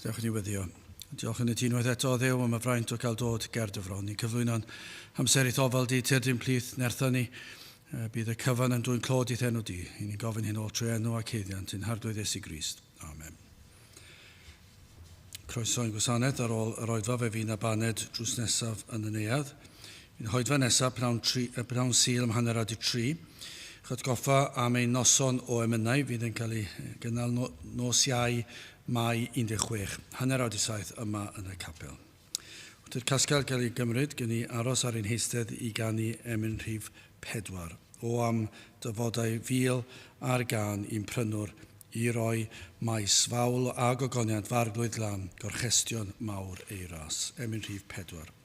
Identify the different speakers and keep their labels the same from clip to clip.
Speaker 1: Dewch i ni weddio. Diolch yn y ti unwaith eto, Dduw, am y fraint o gael dod ger dy fron. Ni'n cyflwyno'n hamser i'th ofal di, tyrd i'n plith, nertha ni. Bydd y cyfan yn dwyn clod i'th enw di. I ni'n gofyn hyn oll trwy enw ac haeddiant ein Harglwydd Iesu Grist. Amen. Croeso i'n gwasanaeth ar ôl yr oedfa fe fydd 'na baned drws nesaf yn y neuadd. Bydd hoedfa nesaf pnawn, tri, pnawn Sul am 3:30. Eich atgoffa am ein noson o emynau fydd yn cael ei gynnal no, nos Iau, Mai 16, 7:30 yma yn y capel. Wrth i'r casgliad gael ei gymryd, gen i aros ar ein heistedd i ganu emyn rhif 4. O am dyfodau fil ar gân i'n prynwr i roi maes fawl a gogoniant f'arglwydd lan gorchestion mawr ei ras. Emyn rhif 4.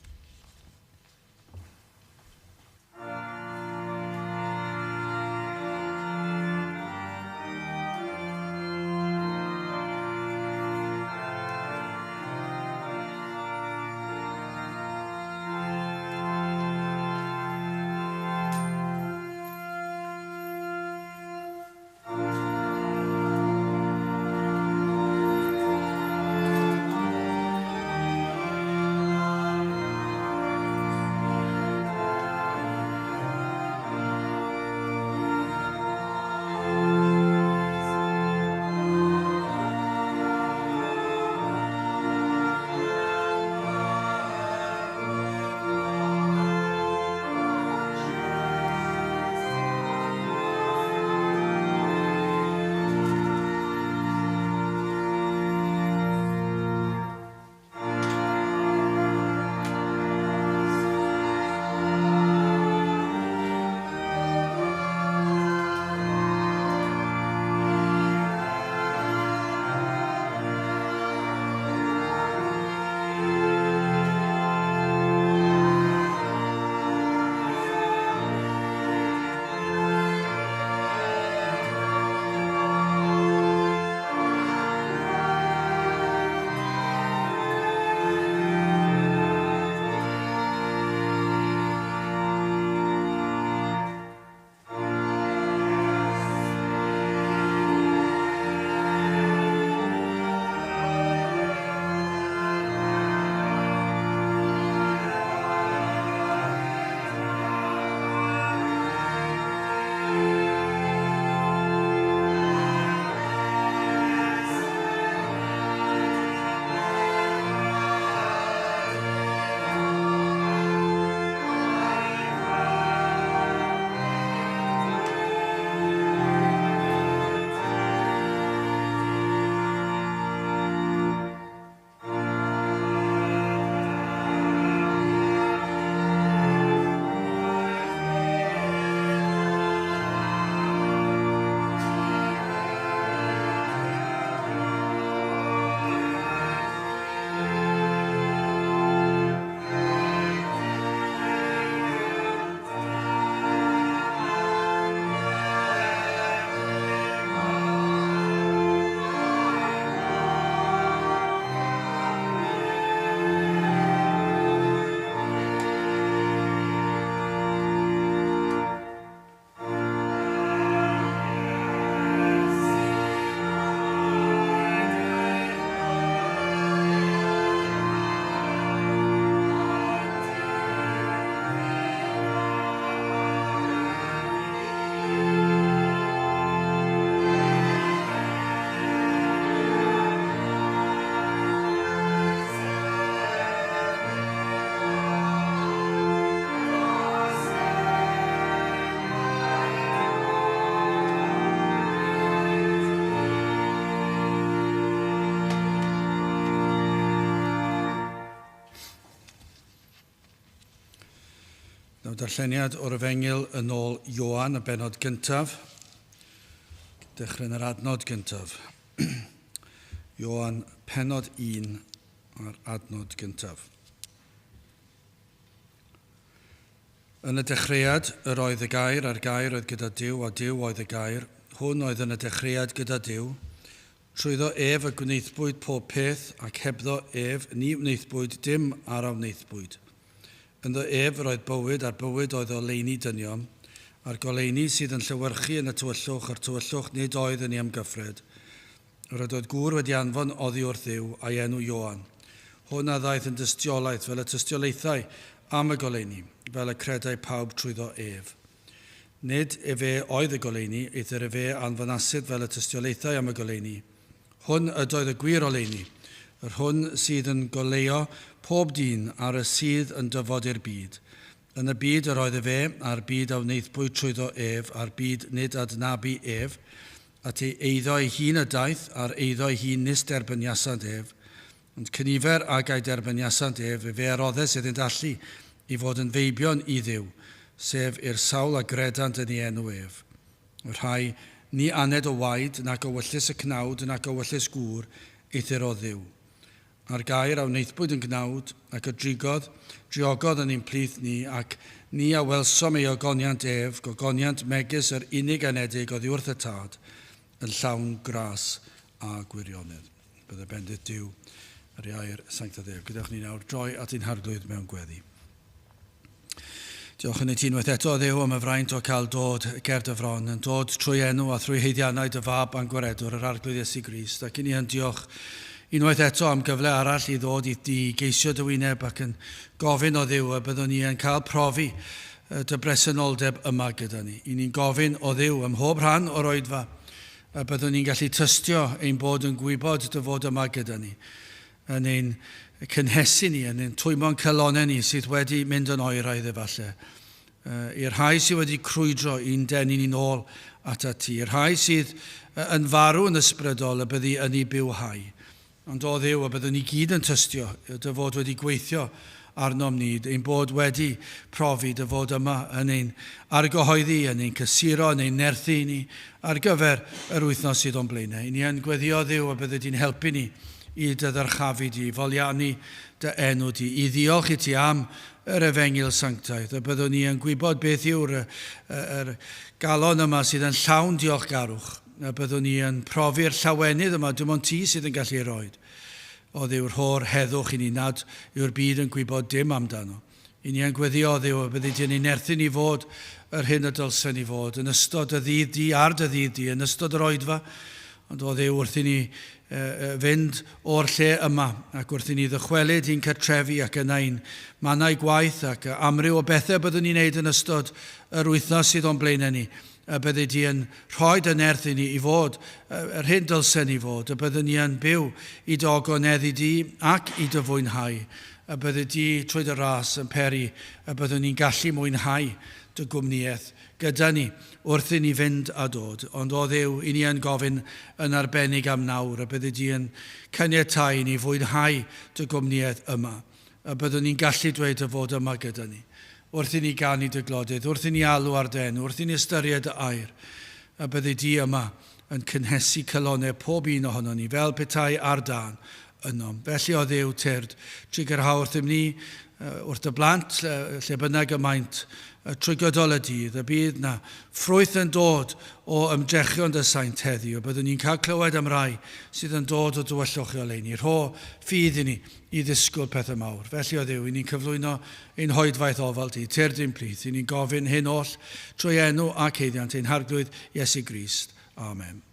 Speaker 1: Nawr darlleniad o'r Efengyl yn ôl Ioan, y bennod gyntaf. Dechrau yn yr adnod gyntaf. Ioan, pennod 1 a'r adnod gyntaf. Yn y dechreuad yr oedd y Gair, a'r Gair oedd gyda Duw, a Duw oedd y Gair. Hwn oedd yn y dechreuad gyda Duw. Trwyddo ef y gwnaethpwyd pob peth, ac hebddo ef ni wnaethpwyd dim ar a wnaethpwyd. Ynddo ef yr oedd bywyd, a'r bywyd oedd oleuni dynion, a'r goleuni sydd yn llewyrchu yn y tywyllwch, a'r tywyllwch nid oedd yn ei amgyffred. Yr ydoedd gŵr wedi anfon oddi wrth Dduw a'i enw Ioan. Hwn a ddaeth yn dystiolaeth fel y tystiolaethau am y goleuni, fel y credai pawb trwyddo ef. Nid efe oedd y goleuni, eithr efe a anfonasid fel y tystiolaethau am y goleuni. Hwn ydoedd y gwir oleuni, yr hwn sydd yn goleuo pob dyn ar y sydd yn dyfod i'r byd. Yn y byd yr oedd efe, a'r byd a wnaethpwyd trwyddo ef, a'r byd nid adnabu ef. At ei eiddo ei hun y daeth, a'r eiddo ei hun nis derbyniasant ef. Ond cynifer ag a'i derbyniasant ef, efe a roddes iddynt allu i fod yn feibion i Dduw, sef i'r sawl a gredant yn ei enw ef. Y rhai ni aned o waed, nac o wyllys y cnawd, nac o wyllys gŵr, eithr o Dduw. A'r gair a wnaethpwyd yn gnawd, ac a drigodd, driogodd yn ein plith ni, ac ni a welsom ei ogoniant ef, gogoniant megis yr unig anedig oddi wrth y Tad, yn llawn gras a gwirionedd. Bydde bendith Duw ar ei air sanctaidd ef. Gadewch ni nawr droi at ein Harglwydd mewn gweddi. Diolch yn i ti unwaith eto, Dduw, am y fraint o cael dod ger dy fron, yn dod trwy enw a thrwy haeddiannau dy fab a'n gwaredwr, yr Arglwydd Iesu Grist. Ac i ni yn diolch unwaith eto am gyfle arall i ddod i di geisio dy wyneb ac yn gofyn o Dduw y byddwn ni yn cael profi dy bresenoldeb yma gyda ni. I ni'n gofyn o Dduw ym mhob rhan o'r oedfa y byddwn ni'n gallu tystio ein bod yn gwybod dy fod yma gyda ni, yn ein cynhesu ni, yn ein twymo'n calonnau ni sydd wedi mynd yn oeraidd efallai. I'r rhai sydd wedi crwydro i'n denu ni'n ôl atat ti, i'r rhai sydd yn farw yn ysbrydol y byddi yn ei bywhau. Ond o Dduw, y byddwn ni gyd yn tystio dy fod wedi gweithio arnom ni, ein bod wedi profi dy fod yma yn ein argyhoeddi, yn ein cysuro, yn ein nerthu i ni ar gyfer yr wythnos sydd o'n blaenau. I ni yn gweddio Dduw y byddi di'n helpu ni i dy ddyrchafu di, i foliannu dy enw di, i ddiolch i ti am yr efengyl sanctaidd, y byddwn ni yn gwybod beth yw'r yr galon yma sydd yn llawn diolchgarwch, y byddwn ni yn profi'r llawenydd yma, dim ond ti sydd yn gallu ei roed. O Dduw, rho'r heddwch i ni nad yw'r byd yn gwybod dim amdano. I ni yn gweddio, o Dduw, y byddi di yn ein nerthu ni fod yr hyn y dylsen ni fod yn ystod y ddydd di, ar dy ddydd di, yn ystod yr oedfa. Ond o Dduw, wrth i ni fynd o'r lle yma, ac wrth i ni ddychwelyd i'n cartrefi ac yna i'n mannau gwaith ac amryw o bethau byddwn ni'n neud yn ystod yr wythnos sydd o'n blaenau ni, y byddi di yn rhoi dy nerth i ni i fod yr hyn dylsen ni fod, y byddwn ni yn byw i dy ogoneddu di ac i dy fwynhau, y byddi di trwy dy ras yn peri y byddwn ni'n gallu mwynhau dy gwmnïaeth gyda ni wrth i ni fynd a dod. Ond o Dduw, i ni yn gofyn yn arbennig am nawr, y byddi di yn caniatáu i ni fwynhau dy gwmnïaeth yma, y byddwn ni'n gallu dweud dy fod yma gyda ni, wrth i ni ganu dy glodydd, wrth i ni alw ar dy enw, wrth i ni ystyried dy air, y byddi di yma yn cynhesu calonnau pob un ohonon ni, fel petai ar dân ynom. Felly, o Dduw, tyrd, trugarha wrthym ni, wrth dy blant, lle bynnag y maent, trwy gydol y dydd, y bydd na ffrwyth yn dod o ymdrechion dy saint heddiw, y byddwn ni'n cael clywed am rai sydd yn dod o dywyllwch i oleuni. Rho ffydd i ni i ddisgwyl pethau mawr. Felly, o Dduw, i ni'n cyflwyno ein hoedfaeth ofal di, tyrd i'n plith, i ni'n gofyn hyn oll trwy enw ac haeddiant ein Harglwydd Iesu Grist. Amen.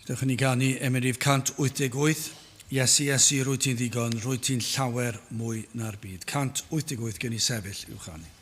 Speaker 1: Dewch i ni ganu emyn rhif 188, Iesu, Iesu, rwyt ti'n ddigon, rwyt ti'n llawer mwy na'r byd. 188 gen i sefyll i'w chanu.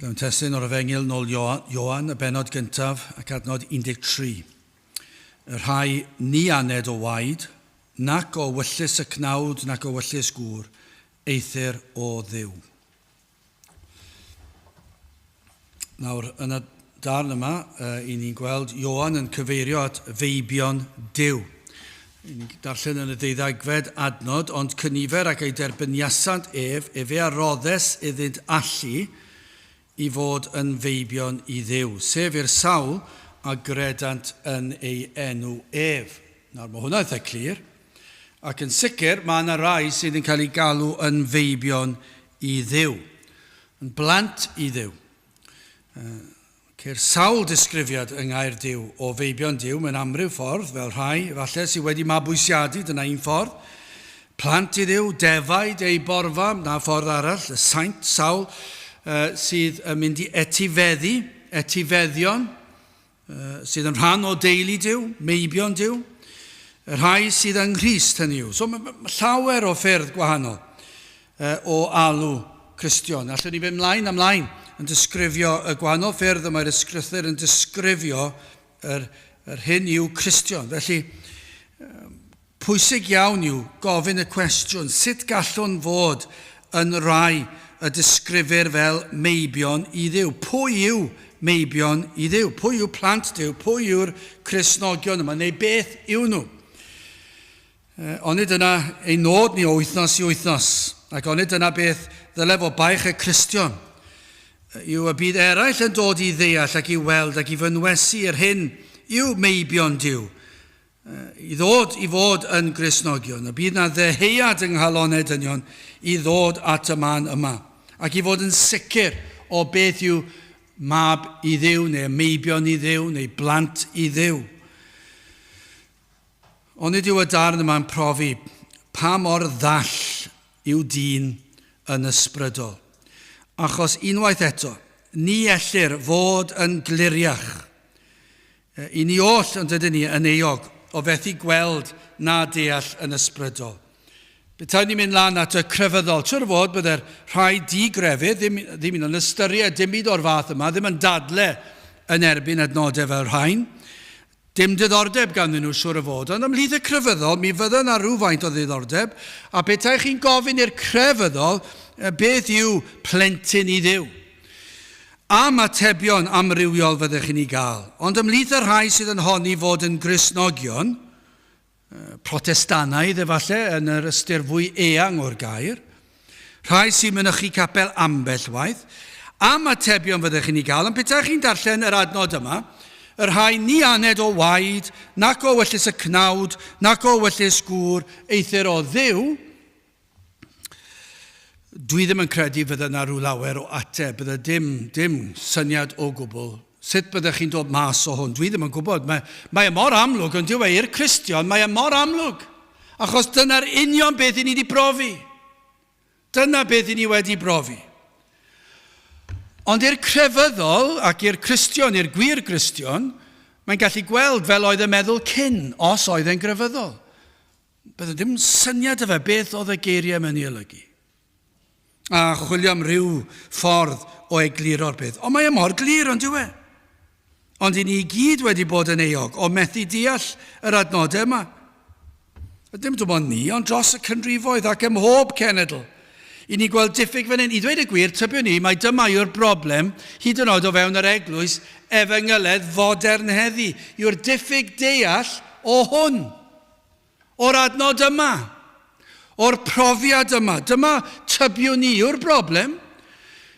Speaker 1: Mewn testun o'r Efengyl nôl Ioan, y bennod gyntaf ac adnod 13. Y rhai ni aned o waed, nac o wyllys y cnawd nac o wyllys gŵr, eithr o Dduw. Nawr, yn y darn yma, uh, i ni'n gweld Ioan yn cyfeirio at feibion Duw. Ni'n darllen yn y deuddegfed adnod, ond cynifer ac ei derbyniasant ef, efe a roddes iddynt allu i fod yn feibion i Dduw, sef i'r sawl a gredant yn ei enw ef. Nawr, mae hwnna eitha clir. Ac yn sicr, mae yna rai sydd yn cael eu galw yn feibion i Dduw, yn blant i Dduw. Ceir sawl disgrifiad yng Ngair Duw o feibion Duw mewn amryw ffordd, fel rhai, efallai, sydd wedi mabwysiadu, dyna un ffordd, plant i Dduw, defaid ei borfa, na ffordd arall, y saint, sawl, sydd yn mynd i etifeddu, etifeddion, sydd yn rhan o deulu Duw, meibion Duw, y rhai sydd yng Nghrist, hynny yw. So mae llawer o ffyrdd gwahanol o alw Cristion. Allwn ni fynd mlaen a mlaen yn disgrifio y gwahanol ffyrdd y mae'r ysgrythur yn disgrifio yr, yr hyn yw Cristion. Felly, Pwysig iawn yw gofyn y cwestiwn, sut gallwn fod yn rai y disgrifir fel meibion i Dduw? Pwy yw meibion i Dduw? Pwy yw plant Duw? Pwy yw'r Cristnogion yma? Neu beth yw nhw? Onid dyna ein nod ni o wythnos i wythnos? Ac onid dyna beth ddyle fod baich y Cristion? Yw y bydd eraill yn dod i ddeall ac i weld ac i fynwesu yr hyn yw meibion Duw, i ddod i fod yn Gristnogion, y bydd na ddeheuad yng nghalonau dynion i ddod at y man yma, ac i fod yn sicr o beth yw mab i Dduw, neu meibion i Dduw, neu blant i Dduw. Onid yw y darn yma'n profi pa mor ddall yw dyn yn ysbrydol? Achos unwaith eto, ni ellir fod yn gliriach. I ni oll, ond ydyn ni, yn euog o fethu gweld na deall yn ysbrydol. Petai ni'n mynd lan at y crefyddol, siwr o fod bydde'r rhai di-grefydd ddim, ddim un yn ystyried dim byd o'r fath yma, ddim yn dadle yn erbyn adnodau fel rhain. Dim diddordeb ganddyn nhw, siwr o fod. Ond ymhlith y crefyddol, mi fydda yna rhywfaint o ddiddordeb, a petai chi'n gofyn i'r crefyddol beth yw plentyn i Dduw. Am atebion amrywiol fyddech chi'n ei gael. Ond ymhlith y rhai sydd yn honni fod yn Gristnogion, Protestannaidd efallai yn yr ystyr fwy eang o'r gair, rhai sy'n mynychu capel ambell waith, am atebion fyddech chi'n ei gael, ond petai chi'n darllen yr adnod yma, y rhai ni aned o waed, nac o ewyllys y cnawd, nac o ewyllys gŵr, eithr o Dduw, Dwi ddim yn credu fydde yna rhyw lawer o ateb, bydde dim, dim syniad o gwbl. Sut byddech chi'n dod mas o hwn? Dwi ddim yn gwybod. Mae, mae e mor amlwg, yn dyw e, i'r Cristion, mae e mor amlwg. Achos dyna'r union beth i ni wedi brofi. Dyna beth i ni wedi brofi. Ond i'r crefyddol ac i'r Cristion, i'r gwir Gristion, mae'n gallu gweld fel oedd y meddwl cyn, os oedd e'n grefyddol. Bydde dim syniad 'da fe beth oedd y geiriau yma'n ei olygu. A chwilio am ryw ffordd o egluro'r peth. Ond mae e mor glir, ond yw e? Ond i ni gyd wedi bod yn euog o methu deall yr adnodau yma. Dim dim ond ni, ond dros y canrifoedd ac ym mhob cenedl. I ni gweld diffyg fan hyn. I ddweud y gwir, tybiwn i mai dyma yw'r broblem, hyd yn oed o fewn yr eglwys efengyledd fodern heddi, yw'r diffyg deall o hwn. O'r adnod yma, o'r profiad yma, dyma tybiwn ni yw'r broblem,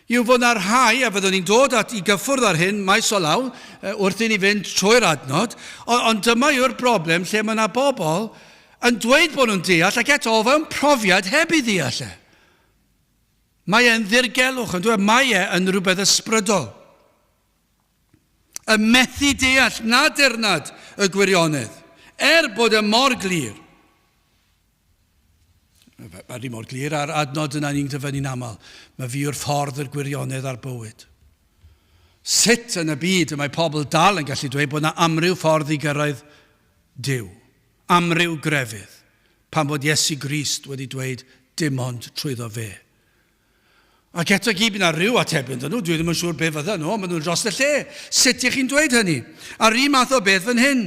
Speaker 1: yw fod na rhai, a fyddwn ni'n dod at i gyffwrdd ar hyn maes o law wrth i ni fynd trwy'r adnod, ond dyma yw'r broblem lle mae yna bobl yn dweud bod nhw'n deall ac eto o fewn profiad heb ei ddeall e. Mae e'n ddirgelwch, yn dweud, mae e yn rhywbeth ysbrydol. Y methu deall na dirnad y gwirionedd, er bod e mor glir. Mae mor glir a'r adnod yna ni'n dyfynnu'n aml. Mae fi yw'r ffordd, yr gwirionedd a'r bywyd. Sut yn y byd y mae pobl dal yn gallu dweud bod yna amryw ffordd i gyrraedd Duw, amryw grefydd, pan fod Iesu Grist wedi dweud dim ond trwyddo fe. Ac eto i gyd, bydd 'na ryw atebion 'da nhw, dwi ddim yn siŵr be fyddan nhw, ond maen nhw'n dros y lle. Sut ych chi'n dweud hynny? A'r un math o beth fan hyn.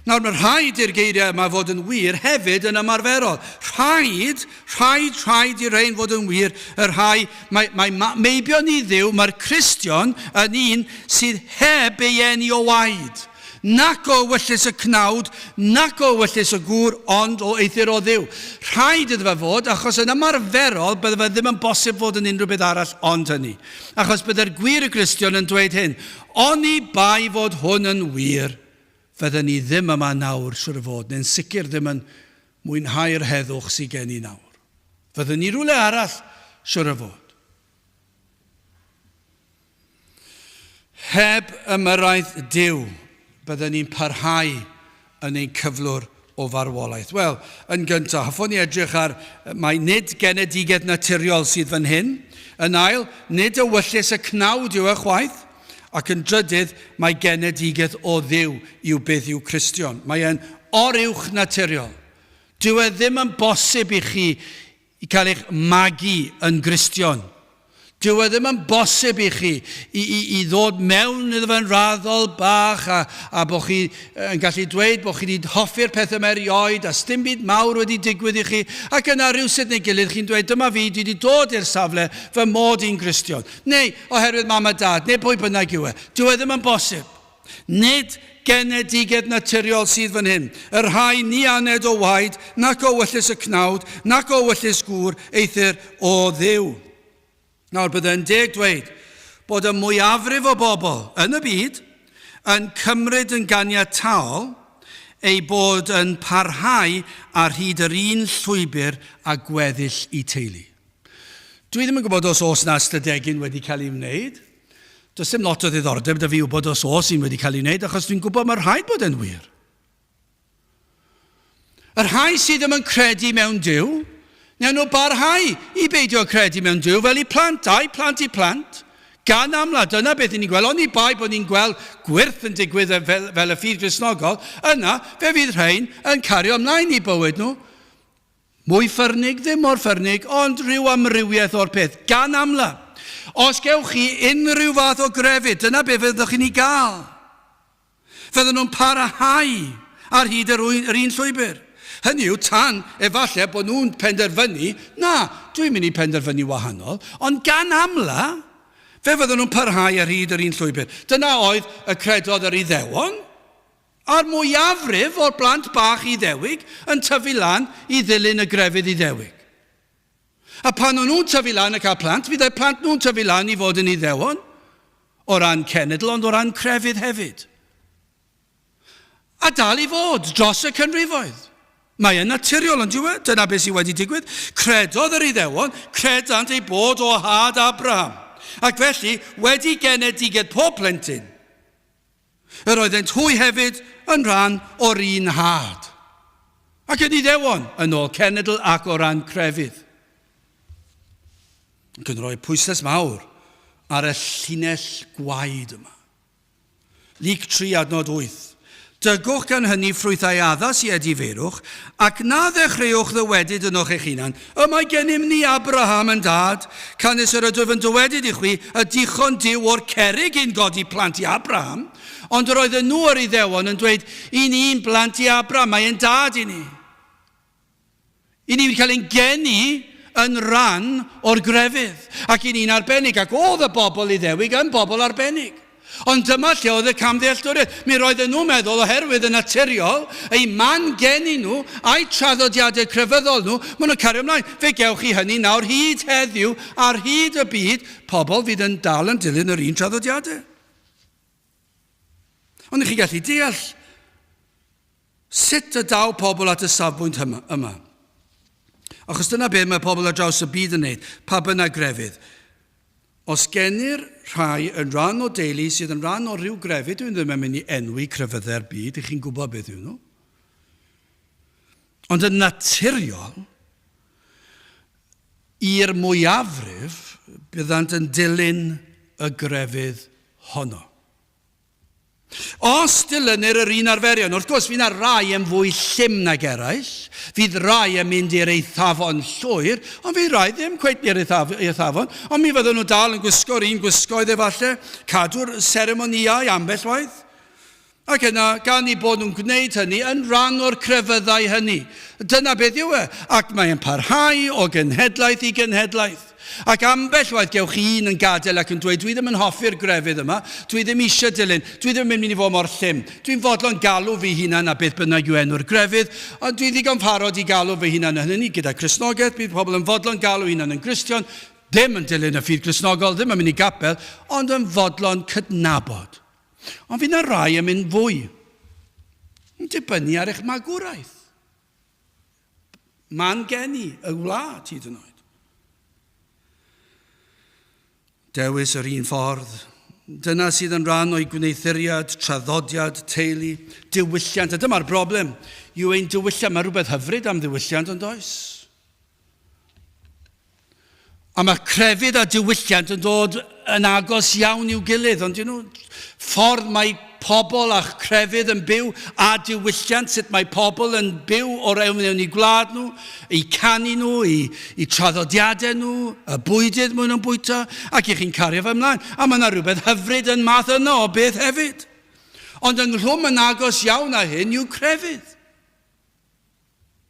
Speaker 1: Nawr, mae rhaid i'r geiriau yma fod yn wir hefyd yn ymarferol. Rhaid, rhaid, rhaid i rhain fod yn wir, y rhai, mae, mae meibion i Dduw, mae'r Cristion yn un sydd heb ei eni o waed. Nac o ewyllys y cnawd, nac o ewyllys y gŵr, ond o eithr o Dduw. Rhaid iddo fe fod, achos yn ymarferol bydde fe ddim yn bosib fod yn unrhyw beth arall ond hynny. Achos bydde'r gwir y Gristion yn dweud hyn, Oni bai fod hwn yn wir, fydden ni ddim yma nawr, siwr o fod, neu'n sicr ddim yn mwynhau'r heddwch sydd gen i nawr. Fydden ni rhywle arall, siwr o fod. Heb ymyrraeth Duw, bydden ni'n parhau yn ein cyflwr o farwolaeth. Wel, yn gyntaf, hoffwn i edrych ar mai nid genedigaeth naturiol sydd fan hyn. Yn ail, nid ewyllys y cnawd yw e chwaith. Ac yn drydydd, mae genedigaeth o Dduw yw beth yw Cristion. Mae e'n oruwch naturiol. Dyw e ddim yn bosib i chi i cael eich magu yn Gristion. Dyw e ddim yn bosib i chi i, i, i ddod mewn iddo fe'n raddol bach a, a bod chi yn gallu dweud bod chi wedi hoffi'r pethau yma erioed a sdim byd mawr wedi digwydd i chi ac yna rhywsut neu gilydd chi'n dweud dyma fi, dwi wedi dod i'r safle fy mod i'n Gristion. Neu oherwydd mam a dad, neu pwy bynnag yw e. Dyw e ddim yn bosib. Nid genedigedd naturiol sydd fan hyn. Y rhai ni aned o waed, nac o wyllys y cnawd, nac o wyllys gŵr, eithr o Dduw. Nawr, byddai'n deg dweud bod y mwyafrif o bobl yn y byd yn cymryd yn ganiataol ei bod yn parhau ar hyd yr un llwybr a gweddill eu teulu. Dwi ddim yn gwybod os oes 'na ystadegyn wedi cael ei wneud. Does dim lot o ddiddordeb 'da fi wybod os oes un wedi cael ei wneud, achos dwi'n gwybod mae rhaid bod e'n wir. Y rhai sydd ddim yn credu mewn Duw, wnawn nhw barhau i beidio credu mewn Duw fel eu plant, a'u plant eu plant. Gan amla, dyna beth ni'n gweld, oni bai bod ni'n gweld gwyrth yn digwydd fel, fel y ffydd Gristnogol, yna fe fydd rhain yn cario ymlaen i bywyd nhw. Mwy ffyrnig, ddim mor ffyrnig, ond rhyw amrywiaeth o'r peth, gan amla. Os gewch chi unrhyw fath o grefydd, dyna be fyddwch chi'n ei gael. Fydden nhw'n parhau ar hyd yr, yr un llwybr. Hynny yw, tan efallai bod nhw'n penderfynu, na, dwi'n mynd i penderfynu wahanol, ond gan amla, fe fydden nhw'n parhau ar hyd yr un llwybr. Dyna oedd y credodd yr Iddewon, a'r mwyafrif o'r blant bach Iddewig yn tyfu lan i ddilyn y grefydd Iddewig. A pan o'n nhw'n tyfu lan a cael plant, fyddai plant nhw'n tyfu lan i fod yn Iddewon, o ran cenedl, ond o ran crefydd hefyd. A dal i fod dros y canrifoedd. Mae yn naturiol, ond yw e? Dyna beth sydd wedi digwydd. Credodd yr Iddewon, credant ei bod o had Abraham. Ac felly, wedi genedigedd pob plentyn, Yr oeddent hwy hefyd yn rhan o'r un had. Ac yn Iddewon, yn ôl cenedl ac o ran crefydd. Ac yn rhoi pwyslais mawr ar y llinell gwaed yma. Luc 3 adnod 8. Dygwch gan hynny ffrwythau addas i edifeirwch, ac na ddechreuwch ddywedyd ynoch eich hunan, Y mae gennym ni Abraham yn dad, canys yr ydwyf yn dywedyd i chwi, y dichon Duw o'r cerrig un godi plant i Abraham. Ond yr oedden nhw yr Iddewon yn dweud, I ni'n blant i Abraham, mae e'n dad i ni. I ni wedi cael ein geni yn rhan o'r grefydd, ac i ni'n arbennig, ac oedd y bobl Iddewig yn bobl arbennig. Ond dyma lle oedd y camddealltwriaeth. Mi roedden nhw'n meddwl, oherwydd yn naturiol, eu man geni nhw, a'u traddodiadau crefyddol nhw, maen nhw'n cario ymlaen. Fe gewch chi hynny nawr hyd heddiw, ar hyd y byd, pobl fydd yn dal yn dilyn yr un traddodiadau. Ond chi'n gallu deall Sut y daw pobl at y safbwynt yma? Achos dyna beth mae pobl ar draws y byd yn wneud, pa bynnag grefydd. Os genir rhai yn rhan o deulu sydd yn rhan o ryw grefydd, dwi'n ddim yn mynd i enwi crefyddau'r byd, i chi'n gwybod beth yw nhw. Ond yn naturiol, i'r mwyafrif, byddant yn dilyn y grefydd honno. Os dilynir yr un arferion, wrth gwrs, fydd 'na rai yn fwy llym nag eraill, fydd rai yn mynd i'r eithafon llwyr, ond fydd rai ddim cweit i'r eithafon, ond mi fydden nhw dal yn gwisgo'r un gwisgoedd efallai, cadw'r seremonïau ambell waith. Ac yna, gan eu bod nhw'n gwneud hynny yn rhan o'r crefyddau hynny. Dyna beth yw e, ac mae'n parhau o genhedlaeth i genhedlaeth. Ac ambell waith gewch chi un yn gadael ac yn dweud, dwi ddim yn hoffi'r grefydd yma, dwi ddim eisiau dilyn, dwi ddim yn mynd i fod mor llym, dwi'n fodlon galw fy hunan a beth bynnag yw enw'r grefydd, ond dwi'n ddigon parod i galw fy hunan yn hynny. Gyda Cristnogaeth, bydd pobl yn fodlon galw hunan yn Gristion, ddim yn dilyn y ffydd Gristnogol, ddim yn mynd i gapel, ond yn fodlon cydnabod. Ond fydd yna rai yn mynd fwy. Yn dibynnu ar eich magwraeth. Man geni, y wlad hyd yn oed. Dewis yr un ffordd. Dyna sydd yn rhan o'i gwneuthuriad, traddodiad, teulu, diwylliant. A dyma'r broblem, yw ein diwylliant. Mae rhywbeth hyfryd am ddiwylliant, ond oes? A mae crefydd a diwylliant yn dod yn agos iawn i'w gilydd, ond nhw, ffordd mae pobl a chrefydd yn byw a diwylliant, sut mae pobl yn byw o'r ewn mewn i gwlad nhw, eu canu nhw, eu, eu traddodiadau nhw, y bwydydd mwyn nhw'n bwyta, ac i chi'n cario fe ymlaen. A mae yna rhywbeth hyfryd yn math yno o beth hefyd. Ond ynghlwm yn agos iawn â hyn yw crefydd.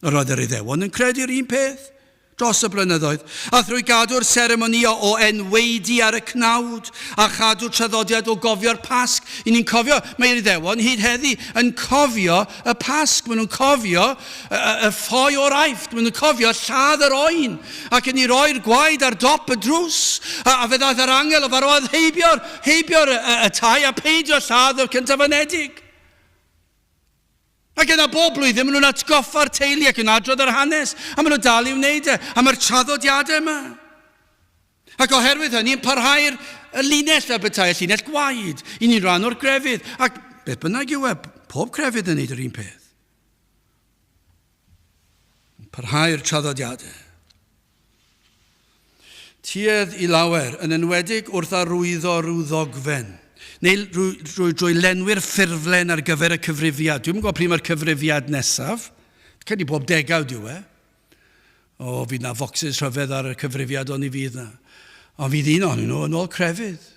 Speaker 1: Yr oedd yr Iddewon yn credu'r un peth dros y blynyddoedd, a thrwy gadw'r seremonïau o enwaedu ar y cnawd a chadw traddodiad o gofio'r Pasg. I ni'n cofio, mae'r Iddewon hyd heddi yn cofio y Pasg, maen nhw'n cofio y, y, y ffoi o'r Aifft, maen nhw'n cofio lladd yr oen ac yn ei roi'r gwaed ar dop y drws, a, a fe ddaeth yr angel o farwolaeth heibio'r heibio'r y, y, y tai a peidio lladd y cyntaf-anedig. Ac yna bob blwyddyn maen nhw'n atgoffa'r teulu ac yn adrodd yr hanes, a maen nhw'n dal i wneud e, a mae'r traddodiadau yma. Ac oherwydd hynny yn parhau'r linell fel petai, y llinell gwaed, i ni'n rhan o'r grefydd, ac beth bynnag yw e, pob crefydd yn neud yr un peth. Parhau'r traddodiadau. Tuedd i lawer, yn enwedig wrth arwyddo rhyw ddogfen, neu drwy, drwy lenwi'r ffurflen ar gyfer y cyfrifiad. Dwi'm yn gwybod pryd mae'r cyfrifiad nesaf. Credu bob degawd yw e. O, fydd na focsys rhyfedd ar y cyfrifiad ond ni fydd na. Ond fydd un ohonyn nhw yn ôl crefydd.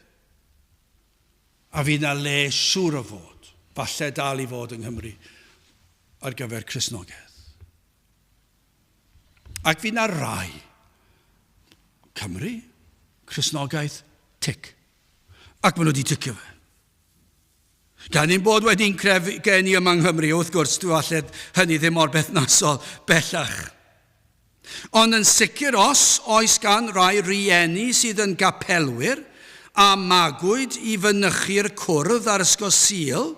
Speaker 1: A fydd na le siŵr o fod, falle dal i fod yng Nghymru, ar gyfer Cristnogaeth. Ac fydd na rai. Cymru, Cristnogaeth, tic. Ac maen nhw wedi ticio fe. Gan ein bod wedi'n cref geni yma yng Nghymru, wrth gwrs, dwi falle hynny ddim mor berthnasol bellach. Ond yn sicr os oes gan rai rieni sydd yn gapelwyr a magwyd i fynychu'r cwrdd ar Ysgol Sul,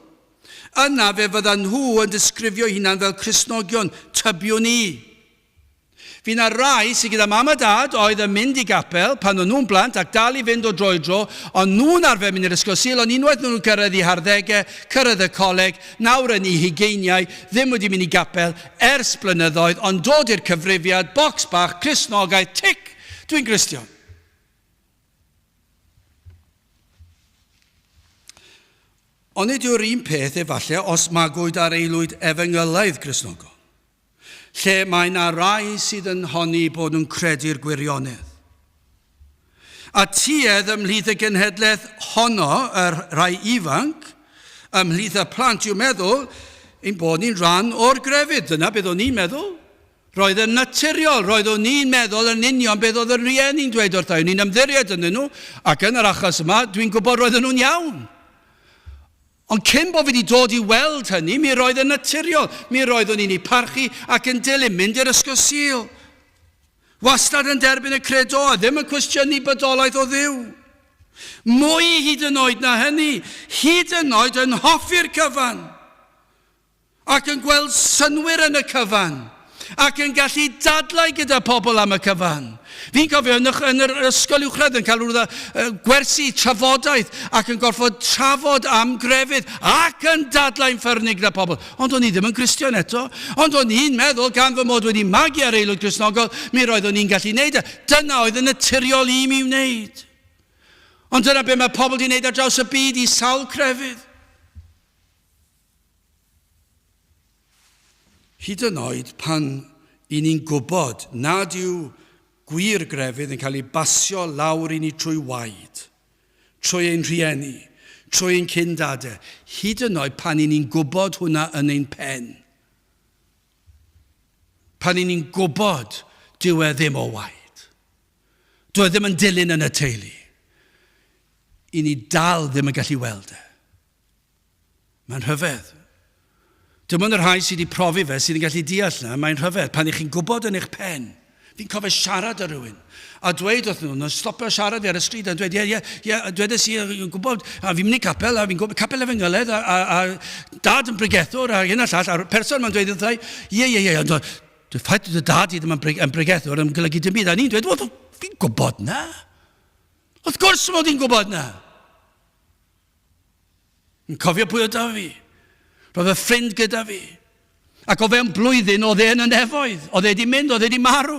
Speaker 1: Yna fe fyddan nhw yn disgrifio'u hunain fel Cristnogion, tybiwn i. Fi 'na rai sydd gyda mam a dad oedd yn mynd i gapel pan o'n nhw'n blant ac dal i fynd o dro i dro, ond nhw'n arfer mynd i'r ysgol Sul, ond unwaith nhw'n cyrraedd eu harddegau, cyrraedd y coleg, nawr yn eu hugeiniau, ddim wedi mynd i gapel ers blynyddoedd, ond dod i'r cyfrifiad, bocs bach, Cristnogaeth, tic! Dwi'n Gristion. Onid yw'r un peth efallai os magwyd ar aelwyd efengylaidd Gristnogol, lle mae 'na rai sydd yn honni bod nhw'n credu'r gwirionedd? A tuedd ymhlith y genhedlaeth honno, y rhai ifanc, ymhlith y plant yw meddwl ein bod ni'n rhan o'r grefydd. Dyna beth o'n i'n meddwl. Roedd yn naturiol, roeddwn i'n meddwl yn union beth oedd y rhieni'n dweud wrtha i, o'n i'n ymddiried ynddyn nhw, ac yn yr achos yma, dwi'n gwybod roedden nhw'n iawn. Ond cyn bod fi wedi dod i weld hynny, mi roedd yn naturiol, mi roeddwn i'n eu parchu ac yn dilyn, mynd i'r ysgol Sul. Wastad yn derbyn y credo a ddim yn cwestiynu bodolaeth o Dduw. Mwy hyd yn oed na hynny, hyd yn oed yn hoffi'r cyfan. Ac yn gweld synnwyr yn y cyfan. Ac yn gallu dadlau gyda pobl am y cyfan. Fi'n cofio yn, yn yr ysgol uwchradd yn cael rhywbeth uh, gwersi trafodaeth ac yn gorfod trafod am grefydd ac yn dadlau'n ffyrnig gyda pobl. Ond o'n i ddim yn Gristion eto. Ond o'n i'n meddwl gan fy mod wedi magu ar aelwyd Gristnogol, mi roeddwn i'n gallu wneud e. Dyna oedd yn naturiol i mi wneud. Ond dyna be mae pobl wedi wneud ar draws y byd i sawl crefydd. Hyd yn oed pan i ni'n gwybod nad yw gwir grefydd yn cael ei basio lawr i ni trwy waed, trwy ein rhieni, trwy ein cyn-dade, hyd yn oed pan i ni'n gwybod hwnna yn ein pen, pan i ni'n gwybod dyw e ddim o waed, dyw e ddim yn dilyn yn y teulu, i ni dal ddim yn gallu weld e. Mae'n rhyfedd. Dim ond y rhai sydd wedi profi fe sydd yn gallu deall na, mae'n rhyfedd. Pan ych chi'n gwybod yn eich pen, fi'n cofio siarad â rhywun, a dweud wrth nhw, nhw'n stopio siarad fi ar y stryd, a dweud, ie, ie, ie, dwedes i, fi'n gwybod, a fi'n mynd i capel, a fi'n gwybod, capel efengyledd, a, a, a dad yn bregethwr, a hyn a llall, a'r person ma'n dweud wrtha i, ie, ie, ie, ond y ffaith dy dad i ddim yn bregethwr yn golygu dim byd, a ni'n dweud, wel, fi'n gwybod na. Wrth gwrs mod i'n gwybod na. Yn cofio pwy oedd da fi. Roedd y ffrind gyda fi. Ac o fewn blwyddyn oedd e yn y nefoedd. Oedd e wedi mynd, oedd e wedi marw.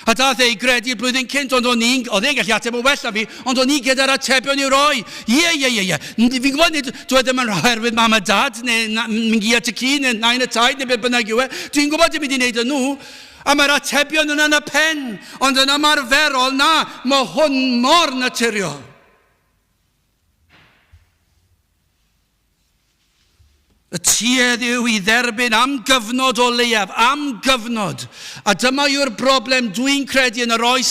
Speaker 1: A dath e i gredu blwyddyn cynt, ond o'n i'n, oedd e'n gallu ateb yn well na fi, ond o'n i gyda'r atebion i'w roi. Ie, ie, ie, ie. Fi'n gwybod nid, dwi e ddim yn oherwydd mam a dad, neu mynd i at y ci, neu nain a taid, neu beth bynnag yw e. Dwi'n gwybod dim wedi wneud y nhw. A mae'r atebion yna yn y pen, ond yn ymarferol, na, mae hwn mor naturiol. Y tuedd yw i dderbyn am gyfnod o leiaf, am gyfnod. A dyma yw'r broblem dwi'n credu yn yr oes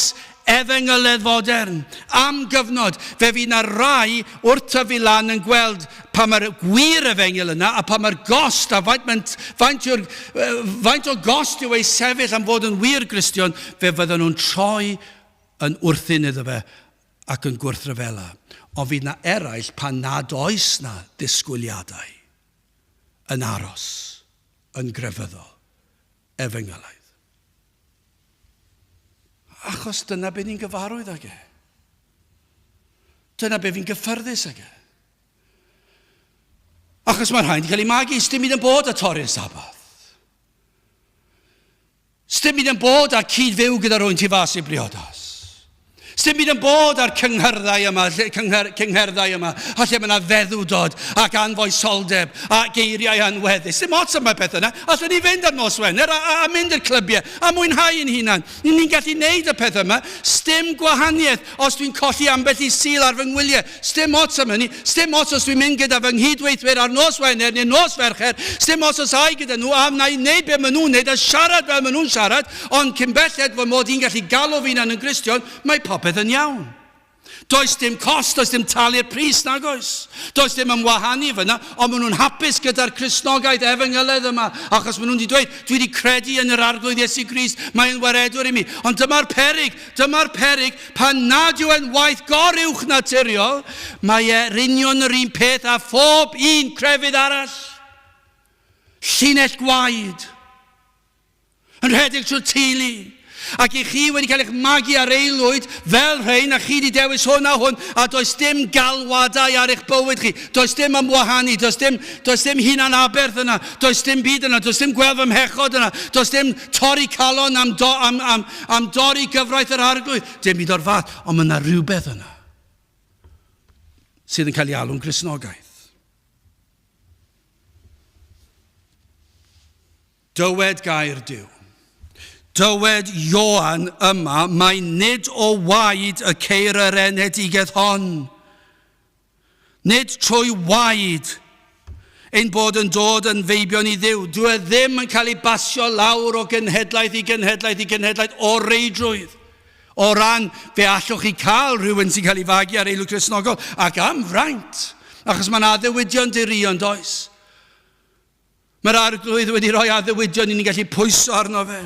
Speaker 1: efengyledd fodern. Am gyfnod. Fe fydd na rai wrth tyfu lan yn gweld pa mae'r gwir efengyl yna a pa mae'r gost a faint, faint, yw'r, faint o gost yw ei sefyll am fod yn wir Gristion, fe fydden nhw'n troi yn wrthun iddo fe ac yn gwrthryfela, ond fydd 'na eraill pan nad oes 'na ddisgwyliadau yn aros yn grefyddol, efengylaidd. Achos dyna be ni'n gyfarwydd ag e. Dyna be fi'n gyffyrddus ag e. Achos mae rhaid i cael ei magu, sdim byd yn bod a torri'r Sabath. Sdim byd yn bod â cyd-fyw gyda rhywun tu fas i briodas. Sdim byd yn bod ar cyngherddau yma, lle, cyngher, cyngherddau yma, a lle mae yna feddwdod ac anfoesoldeb a geiriau anweddus. Dim ots am y pethau yna. Allwn ni fynd ar nos Wener a, a, a mynd i'r clybiau a mwynhau ein hunan. Ni'n ni gallu neud y pethau yma. Sdim gwahaniaeth os dwi'n colli ambell i Sul ar fy ngwyliau. Sdim ots am hynny. Sdim ots os dwi'n mynd gyda fy nghydweithwyr ar nos Wener neu nos Fercher. Sdim ots os ai gyda nhw a wna i wneud be maen nhw'n wneud a siarad fel maen nhw'n siarad. Ond cyn belled fy mod i'n gallu galw fy hunan yn Gristion, mae popeth yn iawn. Does dim cost, does dim talu'r pris, nag oes. Does dim ymwahanu fyna, ond maen nhw'n hapus gyda'r Cristnogaeth efengyledd yma, achos maen nhw'n wedi dweud, dwi wedi credu yn yr Arglwydd Iesu Grist, mae'n waredwr i mi. Ond dyma'r peryg, dyma'r peryg, pan nad yw e'n waith goruwch naturiol, mae e'r union yr un peth â phob un crefydd arall. Llinell gwaed. Yn rhedeg trwy'r teulu. Ac i chi wedi cael eich magu ar aelwyd fel rhain, a chi wedi dewis hwn a hwn, a does dim galwadau ar eich bywyd chi, does dim ymwahanu, does dim, does dim hunan aberth yna, does dim byd yna, does dim gweld fy mhechod yna, does dim torri calon am, do, am, am, am dorri gyfraith yr Arglwydd, dim byd o'r fath, ond mae yna rhywbeth yna sydd yn cael ei alw'n Gristnogaeth. Dywed gair Duw. Dywed Ioan yma mai nid o waed y ceir yr enedigaeth hon. Nid trwy waed ein bod yn dod yn feibion i Dduw. Dyw e ddim yn cael ei basio lawr o genhedlaeth i genhedlaeth i genhedlaeth o reidrwydd. O ran fe allwch chi cael rhywun sy'n cael ei fagu ar eilw Cristnogol ac am fraint, achos mae'n addewidion dirion, does? Mae'r Arglwydd wedi rhoi addewidion i ni'n gallu pwyso arno fe.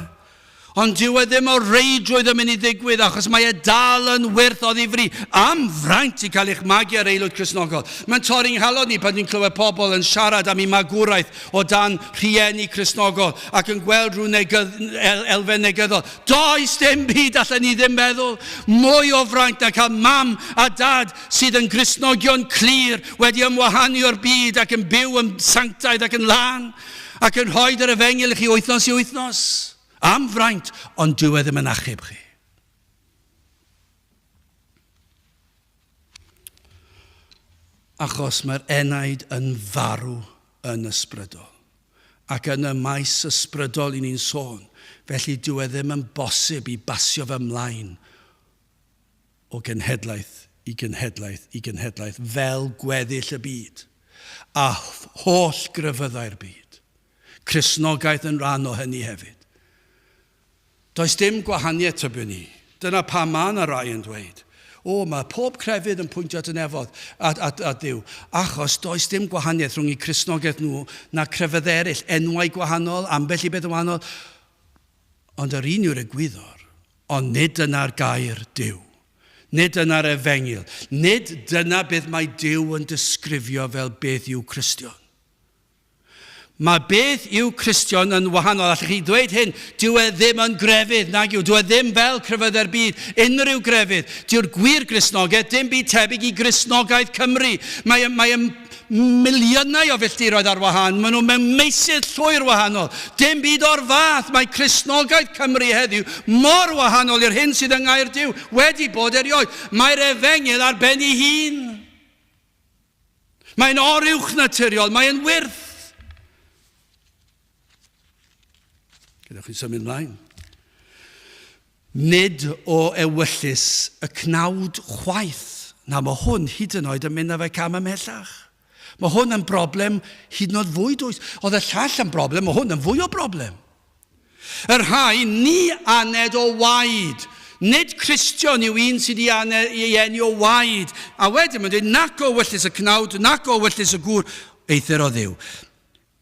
Speaker 1: Ond dyw e ddim o reidrwydd yn mynd i ddigwydd achos mae e dal yn wyrth o ddifri am fraint i cael eich magu ar aelwyd Cristnogol. Mae'n torri'n nghalon ni pan dwi'n clywed pobl yn siarad am eu magwraeth o dan rhieni Cristnogol ac yn gweld rhyw negydd, el, elfen negyddol. Does dim byd allan ni ddim meddwl mwy o fraint na cael mam a dad sydd yn Gristnogion clir, wedi ymwahanu o'r byd ac yn byw yn sanctaidd ac yn lân, ac yn rhoi yr efengyl i chi wythnos i wythnos. Am fraint, ond dyw e ddim yn achub chi. Achos mae'r enaid yn farw yn ysbrydol. Ac yn y maes ysbrydol i ni'n sôn, felly dyw e ddim yn bosib i basio fe ymlaen o genhedlaeth i genhedlaeth i genhedlaeth, fel gweddill y byd, a holl grefyddau'r byd. Cristnogaeth yn rhan o hynny hefyd. Does dim gwahaniaeth, tybiwn i. Dyna pam mae yna rai yn dweud, o, mae pob crefydd yn pwyntio at y nefodd, at, at, at Dduw, achos does dim gwahaniaeth rhwng eu Cristnogaeth nhw na crefyddau eraill, enwau gwahanol, ambell i beth yn wahanol, ond yr un yw'r egwyddor. Ond nid dyna'r gair Duw. Nid dyna'r efengyl. Nid dyna beth mae Duw yn disgrifio fel beth yw Cristion. Mae beth yw Cristion yn wahanol. Allwch chi ddweud hyn, dyw e ddim yn grefydd, nag yw. Dyw e ddim fel crefyddau'r byd, unrhyw grefydd. Dyw'r gwir Gristnogaeth dim byd tebyg i Gristnogaeth Cymru. Mae, mae miliynau o filltiroedd ar wahân, maen nhw mewn meysydd llwyr wahanol. Dim byd o'r fath, mae Cristnogaeth Cymru heddiw mor wahanol i'r hyn sydd yng Ngair Duw wedi bod erioed. Mae'r efengyl ar ben ei hun. Mae'n oruwchnaturiol, mae'n wyrth. Gadewch chi symud ymlaen. Nid o ewyllys y cnawd chwaith. Na, mae hwn hyd yn oed yn mynd â fe cam ymhellach. Mae hwn yn broblem hyd yn oed fwy dwys. Oedd y llall yn broblem, mae hwn yn fwy o broblem. Y rhai ni aned o waed. Nid Cristion yw un sydd i eni o waed. A wedyn mae'n dweud, nac o ewyllys y cnawd, nac o ewyllys y gŵr, eithr o Dduw.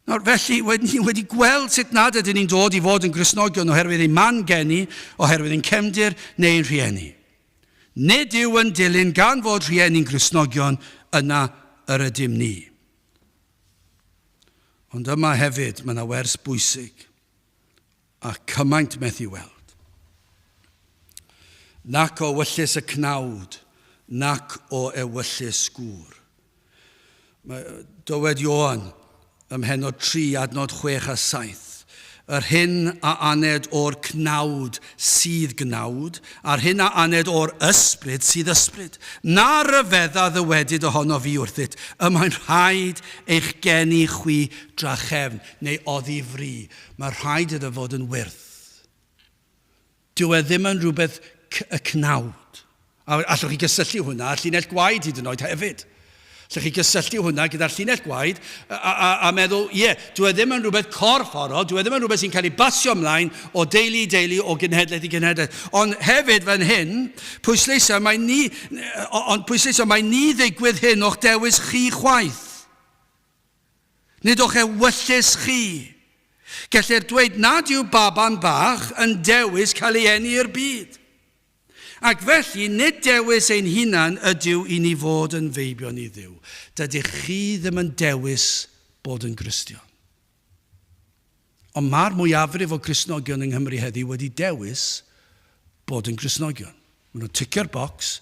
Speaker 1: Nawr, felly, ni wedi gweld sut nad ydyn ni'n dod i fod yn Gristnogion oherwydd ein man geni, oherwydd ein cefndir neu ein rhieni. Nid yw yn dilyn gan fod rhieni'n Gristnogion, yna yr ydym ni. Ond yma hefyd mae yna wers bwysig a cymaint methu weld. Nac o wyllys y cnawd, nac o ewyllys gŵr. Mae, dywed Ioan ym mhennod 3, adnod 6 a 7. Yr hyn a aned o'r cnawd sydd gnawd, a'r hyn a aned o'r ysbryd sydd ysbryd. Na ryfedda ddywedyd ohonof fi wrthyt, y mae'n rhaid eich geni chwi drachefn, neu oddi fri. Mae rhaid iddo fod yn wyrth. Dyw e ddim yn rhywbeth y cnawd. A allwch chi gysylltu hwnna â'r llinell gwaed hyd yn oed hefyd. Allwch chi gysylltu hwnna gyda'r llinell gwaed a, a, a meddwl, ie, yeah, dyw e ddim yn rhywbeth corfforol, dyw e ddim yn rhywbeth sy'n cael ei basio ymlaen o deulu i deulu, o genhedlaeth i genhedlaeth. Ond hefyd fan hyn, pwysleisio, mae ni, ond pwysleisio, mae ni ddigwydd hyn o'ch dewis chi chwaith. Nid o'ch ewyllys chi. Gellir dweud nad yw baban bach yn dewis cael ei eni i'r byd. Ac felly, nid dewis ein hunan ydyw i ni fod yn feibion i Dduw. Dydych chi ddim yn dewis bod yn Gristion. Ond mae'r mwyafrif o Gristnogion yng Nghymru heddiw wedi dewis bod yn Gristnogion. Maen nhw'n ticio'r bocs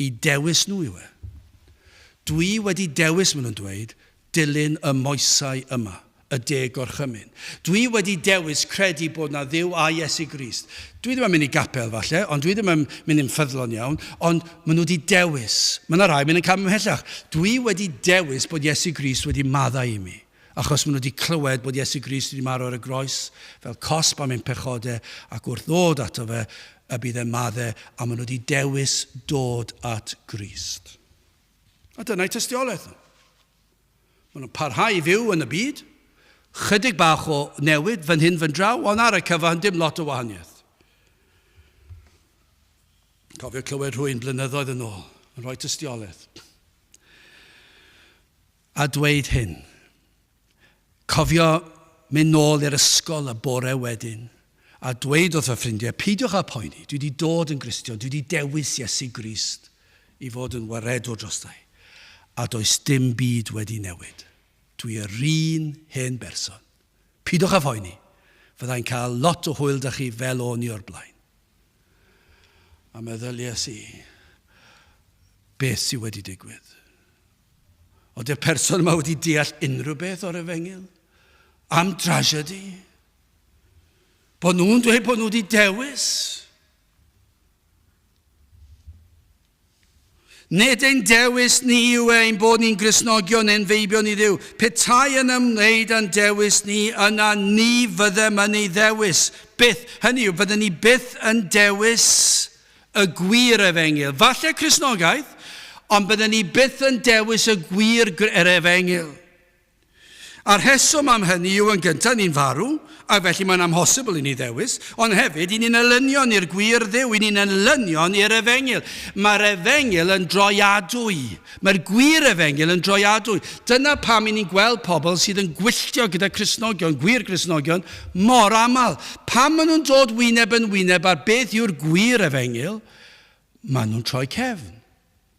Speaker 1: i dewis nhw yw e. Dwi wedi dewis, maen nhw'n dweud, dilyn y moesau yma, y deg gorchymyn. Dwi wedi dewis credu bod 'na Dduw a Iesu Grist. Dwi ddim yn mynd i gapel falle, ond dwi ddim yn mynd yn ffyddlon iawn, ond maen nhw wedi dewis. Mae yna rai mynd yn cam ymhellach. Dwi wedi dewis bod Iesu Grist wedi maddau i mi. Achos maen nhw wedi clywed bod Iesu Grist wedi marw ar y groes fel cosb am ein pechodau ac wrth ddod ato fe y bydd e'n maddau a maen nhw wedi dewis dod at Grist. A dyna'i tystiolaeth nhw. Maen nhw'n parhau i fyw yn y byd, chydig bach o newid fan hyn fan draw, ond ar y cyfan dim lot o wahaniaeth. Cofio clywed rhywun blynyddoedd yn ôl yn rhoi tystiolaeth. A dweud hyn. Cofio mynd nôl i'r ysgol y bore wedyn a dweud wrth fy ffrindiau, peidiwch â poeni, dwi wedi dod yn Gristion, dwi wedi dewis Iesu Grist i fod yn waredwr drostai, a does dim byd wedi newid. Dwi yr un hen berson. Peidiwch â phoeni, fyddai'n cael lot o hwyl 'da chi fel o'n i o'r blaen. A meddyliais i, beth sydd wedi digwydd? Oeddi'r person yma wedi deall unrhyw beth o'r efengyl? Am dragedy? Bod nhw'n dweud bod nhw wedi dewis? Nid ein dewis ni yw e ein bod ni'n Gristnogion neu'n feibion i Dduw. Petai yn ymwneud â'n dewis ni, yna ni fyddem yn ei ddewis. Byth. Hynny yw, fydden ni byth yn dewis y gwir efengyl. Falle Cristnogaeth, ond bydden ni byth yn dewis y gwir yr efengyl. A'r rheswm am hynny yw yn gyntaf ni'n farw, a felly mae'n amhosibl i ni ddewis, ond hefyd i ni'n elynion i'r gwir Dduw, i ni'n elynion i'r efengyl. Mae'r efengyl yn droiadwy. Mae'r gwir efengyl yn droiadwy. Dyna pam i ni'n gweld pobl sydd yn gwylltio gyda Cristnogion, gwir Gristnogion, mor aml. Pan maen nhw'n dod wyneb yn wyneb ar beth yw'r gwir efengyl, maen nhw'n troi cefn.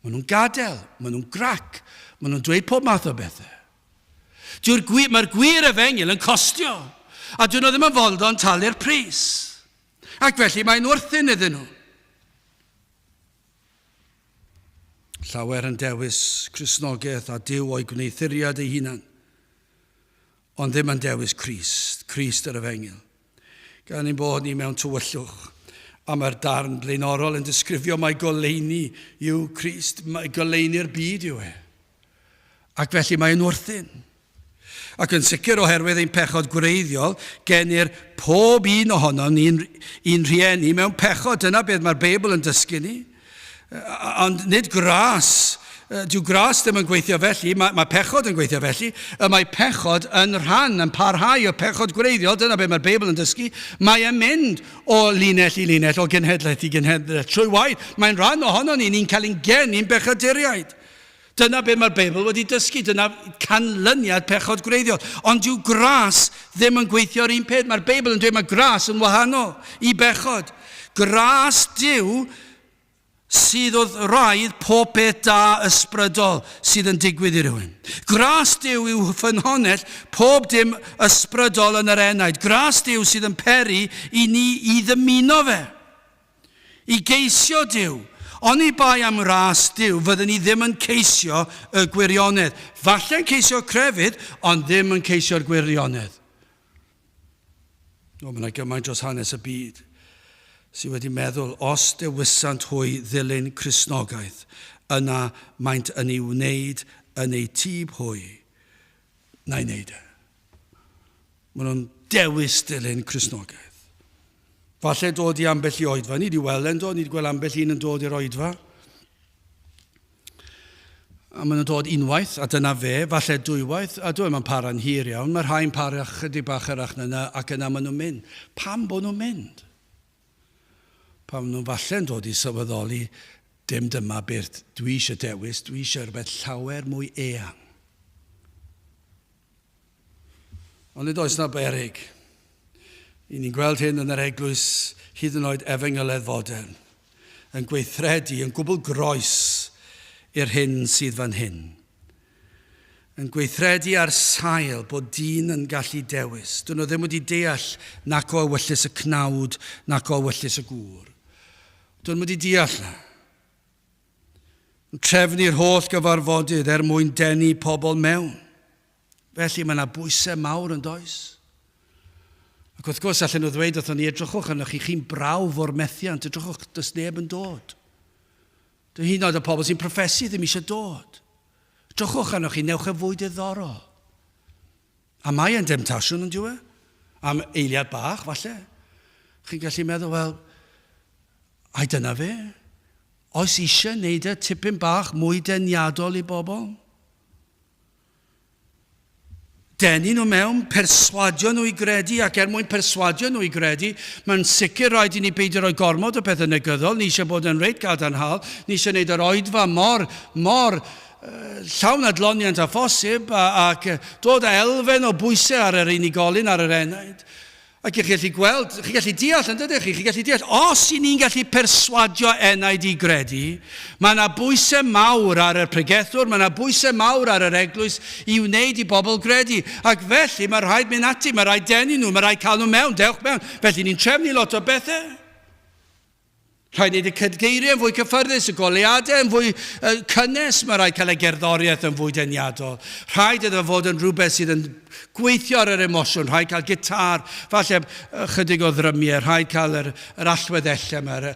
Speaker 1: Maen nhw'n gadael, maen nhw'n grac, maen nhw'n dweud pob math o bethau. Dyw'r gwir, mae'r gwir efengyl yn costio, a dyn nhw ddim yn fodlon talu'r pris. Ac felly mae'n wrthyn iddyn nhw. Llawer yn dewis Cristnogaeth a Duw o'i gwneuthuriad ei hunan, ond ddim yn dewis Crist, Crist yr Efengyl. Gan ein bod ni mewn tywyllwch, a mae'r darn blaenorol yn disgrifio mai goleuni yw Crist, mae goleuni'r byd yw e. Ac felly mae'n wrthyn. Ac yn sicr oherwydd ein pechod gwreiddiol, genir pob un ohonom ni'n un rhieni mewn pechod. Dyna beth mae'r Beibl yn dysgu ni. Ond nid gras. Dyw gras ddim yn gweithio felly, mae, mae pechod yn gweithio felly. Y mae pechod yn rhan, yn parhau o pechod gwreiddiol, dyna beth mae'r Beibl yn dysgu. Mae e'n mynd o linell i linell, o genhedlaeth i genhedlaeth, trwy waed. Mae'n rhan ohono ni, ni'n cael ein geni'n bechaduriaid. Dyna beth mae'r Beibl wedi dysgu, dyna canlyniad pechod gwreiddiol. Ond dyw gras ddim yn gweithio'r un peth. Mae'r Beibl yn dweud mae gras yn wahanol i bechod. Gras Duw sydd wrth wraidd pob peth da ysbrydol sydd yn digwydd i rywun. Gras Duw yw ffynhonnell pob dim ysbrydol yn yr enaid. Gras Duw sydd yn peri i ni i ddymuno fe. I geisio Duw. Oni bai am ras Duw, fydden ni ddim yn ceisio y gwirionedd. Falle'n ceisio crefydd, ond ddim yn ceisio'r gwirionedd. O, mae yna gymaint dros hanes y byd sydd wedi meddwl os dewisant hwy ddilyn Cristnogaeth, yna maent yn ei wneud yn eu tîb hwy. Na i wneud e. Maen nhw'n dewis dilyn Cristnogaeth. Falle dod i ambell i oedfa. Ni wedi weld e'n dod, ni wedi gweld ambell un yn dod i'r oedfa. A maen nhw'n dod unwaith, a dyna fe, falle dwywaith, a dwi mae'n para'n hir iawn. Mae rhai'n para chydig bach hirach na yna, ac yna maen nhw'n mynd. Pam bod nhw'n mynd? Pam maen nhw'n falle'n dod i sylweddoli, dim dyma beth dwi eisiau dewis, dwi eisiau rhywbeth llawer mwy eang. Ond nid oes na beryg. I ni'n gweld hyn yn yr eglwys hyd yn oed efengyledd fodern, yn gweithredu yn gwbl groes i'r hyn sydd fan hyn. Yn gweithredu ar sail bod dyn yn gallu dewis. Dyn nhw ddim wedi deall nac o ewyllys y cnawd nac o ewyllys y gŵr. Dyn nhw wedi deall na. Yn trefnu'r holl gyfarfodydd er mwyn denu pobl mewn. Felly mae yna bwysau mawr yn does? Ac wrth gwrs, allan nhw ddweud wrthon ni, edrychwch arnoch chi, chi'n brawf o'r methiant, edrychwch, does neb yn dod. Dwi hyd yn oed y pobl sy'n proffesu ddim eisiau dod. Edrychwch arnoch chi, newch e fwy diddorol. A mae e'n demtasiwn yn diwe. Am eiliad bach, falle. Chi'n gallu meddwl, wel, ai dyna fe? Oes eisiau wneud e tipyn bach mwy deniadol i bobl? Denu nhw mewn, perswadio nhw i gredu, ac er mwyn perswadio nhw i gredu, mae'n sicr rhaid i ni beidio rhoi gormod o bethau negyddol, ni eisiau bod yn reit gadarnhaol, ni eisiau gwneud yr oedfa mor, mor uh, llawn adloniant â phosib, a, ac dod â elfen o bwysau ar yr unigolyn, ar yr enaid. Ac chi'n gallu gweld, chi'n gallu deall, yn dydych chi, chi'n gallu deall, os i ni'n gallu perswadio enaid i gredu, mae yna bwysau mawr ar y pregethwr, mae yna bwysau mawr ar yr eglwys i wneud i bobl gredu. Ac felly mae rhaid mynd ati, mae rhaid denu nhw, mae rhaid cael nhw mewn, dewch mewn. Felly ni'n trefnu lot o bethau. Rhaid wneud y cydgeiriau yn fwy cyffyrddus, y goleuadau yn fwy uh, cynnes, mae rhaid cael y gerddoriaeth yn fwy deniadol. Rhaid iddo fod yn rhywbeth sydd yn gweithio ar yr emosiwn, rhaid cael gitar, falle chydig o ddrymiau, rhaid cael yr, yr allweddellau yma, yr,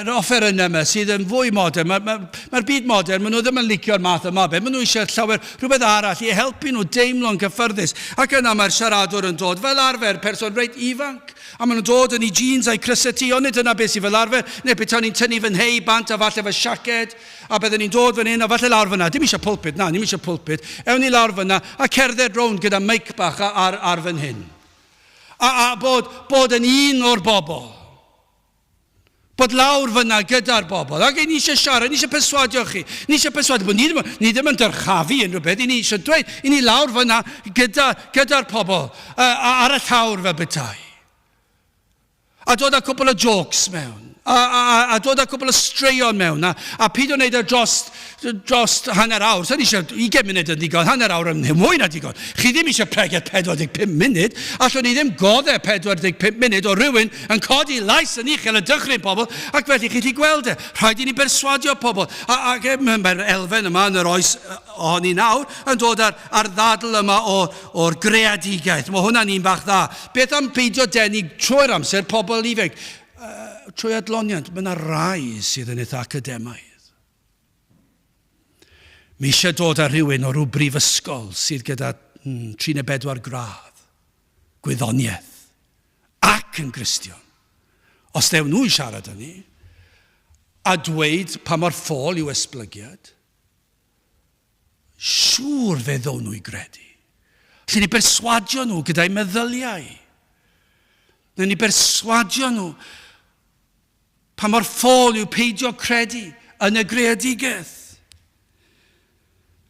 Speaker 1: yr offerynnau yma sydd yn fwy modern. Mae'r ma, ma, ma byd modern, maen nhw ddim yn licio'r math yma, be. Maen nhw eisiau llawer rhywbeth arall i helpu nhw deimlo'n cyffyrddus. Ac yna mae'r siaradwr yn dod, fel arfer, person reit ifanc, A maen nhw'n dod yn eu jeans a'u crysau T, ond nid dyna beth sydd fel arfer, neu petai ni'n tynnu fy nhei bant a falle fy siaced, a bydden ni'n dod fan hyn a falle lawr fyna, dim eisiau pulpit, na, dim eisiau pulpit, ewn ni lawr fyna a cerdded rownd gyda meic bach ar, ar fan hyn. A, a bod, bod yn un o'r bobl. Bod lawr fyna gyda'r bobl. Ac ni eisiau siarad, ni eisiau perswadio chi. Ni eisiau perswadio bod ni ddim, ni ddim yn dyrchafu unrhyw beth. Ni eisiau dweud, i ni lawr fyna gyda, gyda'r pobl, uh, ar y llawr fel bethau. A dod â cwpl o jokes mewn. A, a, a, a dod â cwpl o straeon mewn. A, a peidio wneud e dros, dros hanner awr. Sa'n eisiau 20 munud yn ddigon, hanner awr yn mwy na digon. Chi ddim eisiau pregeth 45 munud. Allwn ni ddim godde 45 munud o rhywun yn codi lais yn uchel yn dychryn pobl, ac felly chi 'llu gweld e. Rhaid i ni berswadio pobl. A, ac mae'r elfen yma yn yr oes ohoni nawr yn dod ar, ar ddadl yma o, o'r greadigaeth. Mae hwnna'n un bach dda. Beth am beidio denu trwy'r amser pobl ifanc? Uh, trwy adloniant, mae yna rai sydd yn eitha academaidd. Mae eisiau dod â rhywun o rhyw brifysgol sydd gyda mm, 3 neu 4 gradd, gwyddoniaeth, ac yn Gristion. Os dewn nhw i siarad â ni, a dweud pa mor ffôl yw esblygiad, siŵr fe ddown nhw i gredu. Allen ni berswadio nhw gyda'u meddyliau. Neu ni berswadio nhw Pa mor ffôl yw peidio credu yn y greadigaeth?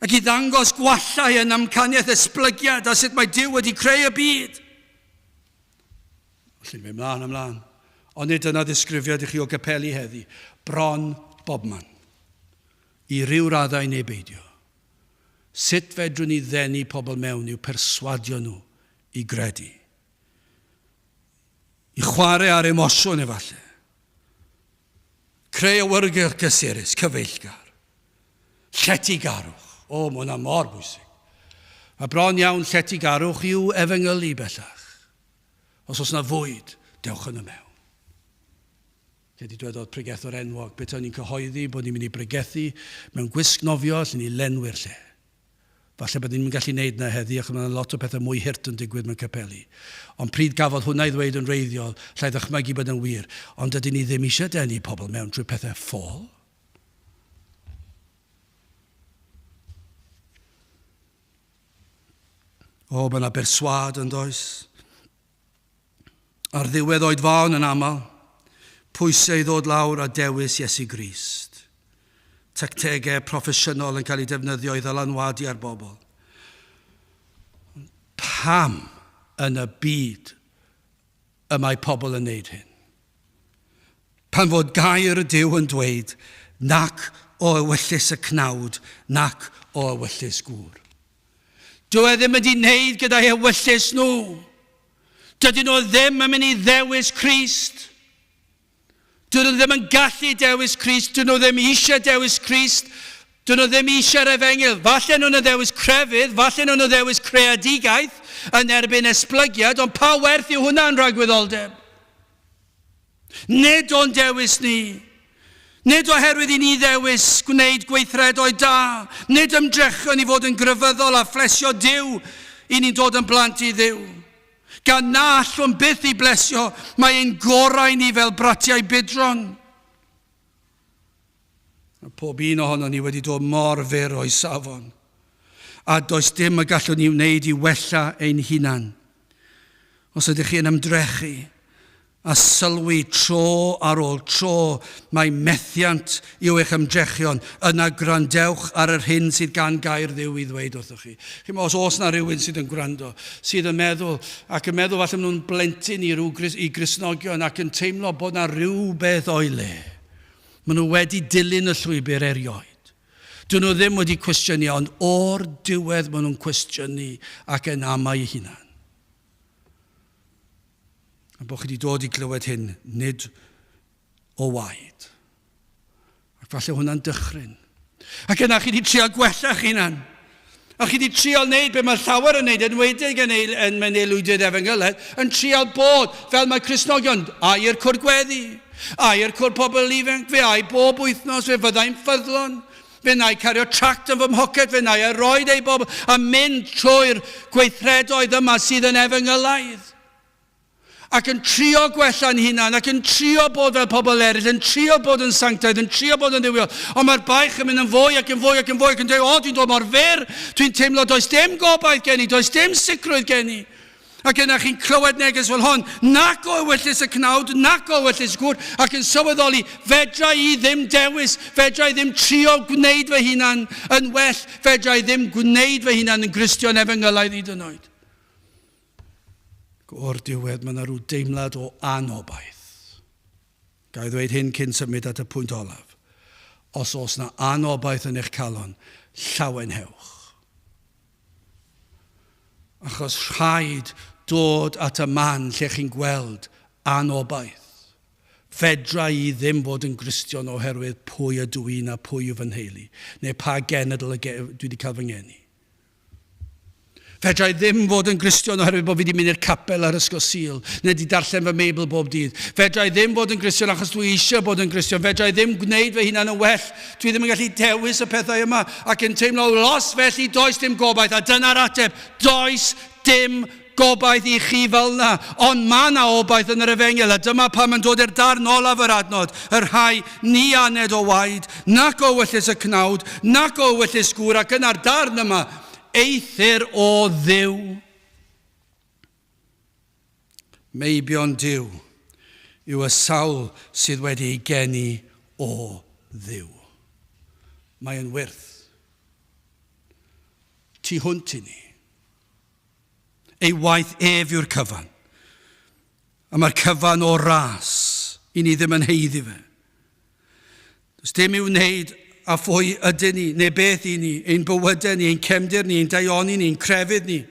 Speaker 1: Ac i ddangos gwallau yn amcaniaeth esblygiad a sut mae Duw wedi creu y byd. Felly mynd mlaen ymlaen. Ond nid dyna ddisgrifiad i chi o gapeli heddi. Bron bobman. I ryw raddau neu beidio. Sut fedrwn ni ddenu pobl mewn i'w perswadio nhw i gredu? I chwarae ar emosiwn efallai. Creu awyrgylch gysurus, cyfeillgar. Lletygarwch. O, mae hwnna mor bwysig. Mae bron iawn lletygarwch i'w efengylu bellach. Os oes na fwyd, dewch yn y mewn. Lle di dwedodd pregethwr enwog, beth o'n i'n cyhoeddi bod ni'n mynd i bregethu mewn gwisg nofio, allen ni lenwi'r lle. Falle bod ni'n gallu neud na heddi, achos mae yna lot o pethau mwy hurt yn digwydd mewn capeli. Ond pryd gafodd hwnna ei ddweud yn wreiddiol, llai ddychmygu bod yn wir. Ond dydyn ni ddim eisiau denu pobl mewn trwy pethau ffôl. O, mae yna berswâd yn does. Ar ddiwedd oedfaon yn aml, pwysau i ddod lawr a dewis Iesu Grist. Tactegau proffesiynol yn cael eu defnyddio i ddylanwadu ar bobl. Pam yn y byd y mae pobl yn neud hyn? Pan fod gair Duw yn dweud, nac o ewyllys y cnawd, nac o ewyllys gŵr. Dyw e ddim wedi wneud gyda'i ewyllys nhw. Dydyn nhw ddim yn mynd i ddewis Crist. Dydyn nhw ddim yn gallu dewis Crist. Dydyn nhw ddim eisiau dewis Crist. Dydyn nhw ddim eisiau'r efengyl. Falle nhw'n ddewis crefydd, falle nhw'n ddewis creadigaeth yn erbyn esblygiad, ond pa werth yw hwnna yn rhagwyddoldeb? Nid o'n dewis ni. Nid oherwydd i ni ddewis gwneud gweithredoedd da, nid ymdrechion i fod yn grefyddol a phlesio Duw i ni'n dod yn blant i Dduw. Gan na allwn byth i blesio, mae ein gorau ni fel bratiau budron. Mae pob un ohonon ni wedi dod mor fyr o'i safon, a does dim y gallwn ni wneud i wella ein hunan. Os ydych chi yn ymdrechu a sylwi tro ar ôl tro mai methiant yw eich ymdrechion, yna gwrandewch ar yr hyn sydd gan gair Dduw i ddweud wrthoch chi. Chi'mod, os oes na rywun sydd yn gwrando, sydd yn meddwl, ac yn meddwl falle maen nhw'n blentyn i, ryw, i Gristnogion ac yn teimlo bod na rhywbeth o'i le. Maen nhw wedi dilyn y llwybr erioed. Dyn nhw ddim wedi cwestiynu, ond o'r diwedd maen nhw'n cwestiynu ac yn amau eu hunan. A bod chi wedi dod i glywed hyn, nid o waed. Ac falle hwnna'n dychryn. Ac yna chi wedi trio gwella'ch hunan. A chi wedi trial wneud be mae llawer yn wneud, enwedig yn, ei, yn mewn aelwydydd efengylaidd, yn trial bod fel mae Cristnogion, a i'r cwr gweddi, a i'r cwr pobl ifanc, fe ai bob wythnos, fe fyddai'n ffyddlon, fe wna i cario tract yn fy mhoced, fe wna i roed ei bobl, a mynd trwy'r gweithredoedd yma sydd yn efengylaidd. ac yn trio gwella'n hunan, ac yn trio bod fel pobl eraill, yn trio bod yn sanctaidd, yn trio bod yn dduwiol, ond mae'r baich yn mynd yn fwy ac yn fwy ac yn fwy ac yn dweud, o, dwi'n dod mor fyr, dwi'n teimlo does dim gobaith gen i, does dim sicrwydd gen i. Ac yna chi'n clywed neges fel hon, nac o ewyllys y cnawd, nac o ewyllys gŵr, ac yn sylweddoli, fedra i ddim dewis, fedra i ddim trio gwneud fy hunan yn well, fedra i ddim gwneud fy hunan yn Gristion efengylaidd hyd yn oed. O'r diwedd, mae yna rhyw deimlad o anobaith. Ga i ddweud hyn cyn symud at y pwynt olaf. Os oes na anobaith yn eich calon, llawenhewch. Achos rhaid dod at y man lle chi'n gweld anobaith. Fedra i ddim fod yn Gristion oherwydd pwy ydw i na pwy yw fy nheulu, neu pa genedl y ge dwi wedi cael fy ngeni. Fedra i ddim fod yn Gristion oherwydd bod fi wedi mynd i'r capel ar ysgol Sul, neu wedi darllen fy Meibl bob dydd. Fedra i ddim fod yn Gristion achos dwi eisiau bod yn Gristion. Fedra i ddim gwneud fy hunan yn well. Dwi ddim yn gallu dewis y pethau yma ac yn teimlo los felly does dim gobaith. A dyna'r ateb, does dim gobaith i chi fel yna. Ond mae yna obaith yn yr efengyl, a dyma pam yn dod i'r darn olaf yr adnod, y rhai ni aned o waed, nac o ewyllys y cnawd, nac o ewyllys gŵr, ac yna'r darn yma, eithr o Dduw. Meibion Duw yw y sawl sydd wedi ei geni o Dduw. Mae'n wyrth. Tu hwnt i ni. Ei waith ef yw'r cyfan. A mae'r cyfan o ras i ni ddim yn haeddu fe. Does dim i'w wneud â phwy ydyn ni, neu beth i ni, ein bywydau ni, ein cefndir ni, ein daioni ni, ein crefydd ni.